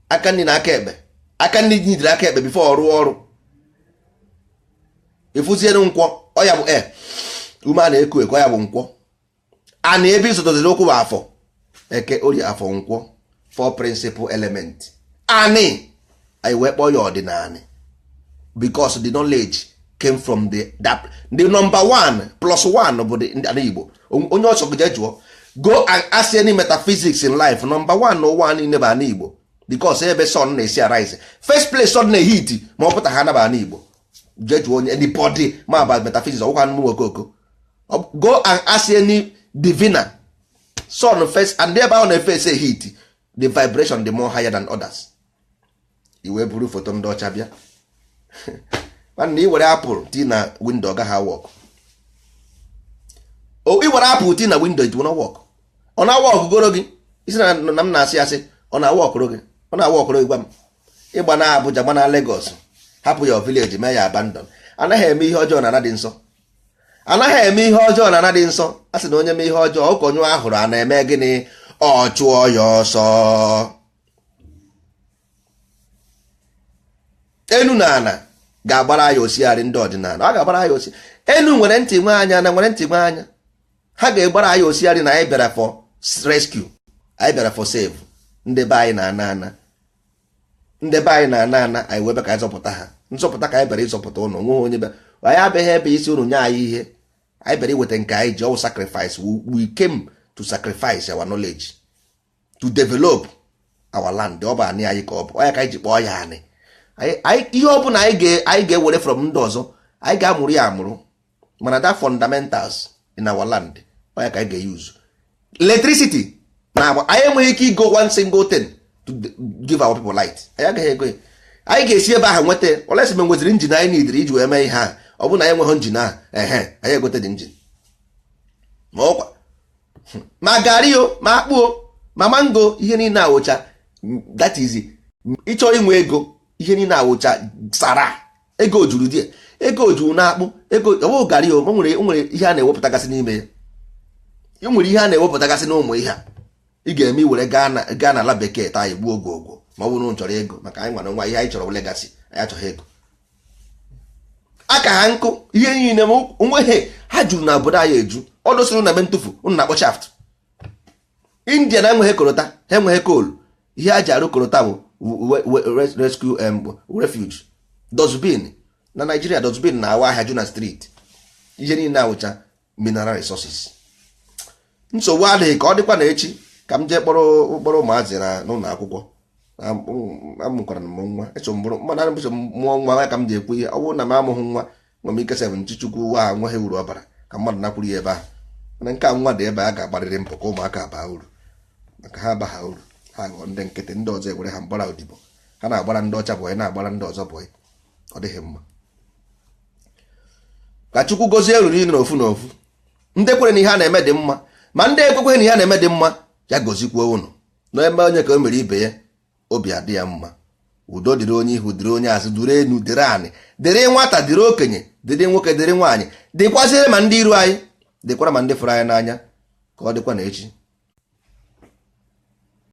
Aka nri na aka ekpe. Aka nri nyidere aka ekpe before ọ rụọ ọrụ. Ịfụziere nkwọ, ọ ya bụ e ume a na-eku eku, ọ ya bụ nkwọ a na ebe ịzụtaziri ụkwụ bụ afọ. Eke, orie, afọ, nkwọ, four principal element. Ani anyị wee kpọọ ya ọdịnala because the knowledge came from the that, the number one plus one bụ the ndị Igbo. Onye ọsọ gị jee jụọ, go and ask any metaphysics in life, number one n'ụwa niile bụ ana Igbo, because ebe sun na-esi arise, first place sun na-ehit ma ọ pụta ha naba ana Igbo. Jee jụọ onye, anybody ma about metaphysics, ọgwụkwa mmụ okoko. Go and ask any diviner. Sun first, and ebe ahụ na-efe ese heat, the vibration the more higher than others. I wee buru foto ndị ọcha bịa. Nwanne, i were apple tii na window, ọ gaghị work. O i were apple tii na window, it will not work. Ọ na-awork goro gị isi na m na-asị asị. Ọ na-aworkụrụ gị? Ọ na-aworkụrụ gị? Gwa m. Ịgba na Abuja, gba na Lagos, hapụ ya village, mee ya abandon. Anaghị eme ihe ọjọọ na ana dị nsọ. Anaghị eme ihe ọjọọ na ana dị nsọ. A sị na onye mee ihe ọjọọ, ụkọnyụ ahụrụ a na-eme gịnị? Ọ chụọ ya ọsọ. Enu na ana ga-agbara ya osighari. Ndị ọdịnala, ọ ga-agbara ya osi. Enu nwere ntị nwe anya, na nwere ntị nwe anya. Ha ga-egbara ya osighari na anyị bịara for rescue, anyị bịara for save. Ndị be anyị na-ana ana, ndị be anyị na-ana ana, anyị wee bịa ka anyị zọpụta ha. Nzọpụta ka anyị bịara ịzọpụta ụnụ. Nweghị onye bịa. Anyị abịaghị ebe isi ụnụ nye anyị ihe. Anyị bịara iweta nke anyị ji ọwụ sacrifice. We came to sacrifice our knowledge to develop our land. Ọ bụ anị anyị ka ọ bụ ọ ya ka anyị ji kpọọ ya anị. Ihe ọ bụla anyị ga-ewere from ndị ọzọ, anyị ga-amụrụ ya amụrụ, mana that fundamentals in our land, ọ ya ka anyị ga-use. Electricity na anyị enweghị ike igo one single thing to give our people light. Anyị agaghị ego ya. Anyị ga-esi ebe ahụ nweta olesi ma nweziri engine anyị nidiri iji wee mee ihe ahụ. Ọ bụrụ na anyị enweghị engine ahụ, ehe, anyị egote dị engine. Ma ọkwa ma garị o, ma akpụ o, ma mango, ihe niile awụcha. That is, ịchọ inwe ego, ihe niile awụcha sara. Ego juru die, ego juru na akpụ, ego ọ bụghị garị o. O nwere ihe a na-ewepụtagasị n'ime ya. E nwere ihe a na-ewepụtagasị n'ụmụ ihe a ị ga-eme iwere gaa n'ala bekee taa, egbuo oge ogwo. Ma ọ bụrụ na unu chọrọ ego, maka anyị nwere nwa, ihe anyị chọrọ legacy. Anyị achọghị ego aka ha nkụ. Ihe niile ma onweghị ha juru na obodo anyị eju. Ọ dosiri na ebe ntụfu unu na-akpọ shaft. India na enweghị coal tar, ha enweghị coal. Ihe a ji arụ coal tar bụ rescue refuge dustbin. Na Nigeria, dustbin na-awa ahịa ju na street. Ihe niile awụcha mineral resources. Nsogbu adịghị. Ka ọ dịkwa na echi, ka m jee kpọrọ ụmụazị na n'ụlọ akwụkwọ. Amụkwara m nwa, eso m bụrụ mmadụ, eso m mụọ nwa ya ka m ji ekwu ihe. Ọ bụrụ na m amụghị nwa, nwere m ike sef nchichukwu nwa ha nweghị uru ọ bara ka mmadụ nakwuru ya ebe ahụ. Mana nke a, nwa dị ebe a, ga-agbarịrị mbọ ka ụmụaka baa uru, maka ha abaha uru, ha ghọọ ndị nkịtị, ndị ọzọ ewere ha mgbara odibo. Ha na-agbara ndị ọcha bọyị, na-agbara ndị ọzọ bọyị. Ọ dịghị mma. Ka Chukwu gozie elu niile n'ofu n'ofu. Ndị kwere na ihe a na-eme dị mma, ma ndị ekwekweghị na ihe a na-eme dị mma, ya gozikwuo unu. N'ebe onye ka o mere ibe ya, obi adị ya mma. Udo dịrị onye ihu, dịrị onye azụ, dịrị enu, dịrị anị, dịrị nwata, dịrị okenye, dịrị nwoke, dịrị nwaanyị, dịkwazịrị ma ndị iro anyị, dịkwara ma ndị fụrụ anyị n'anya. Ka ọ dịkwa na echi.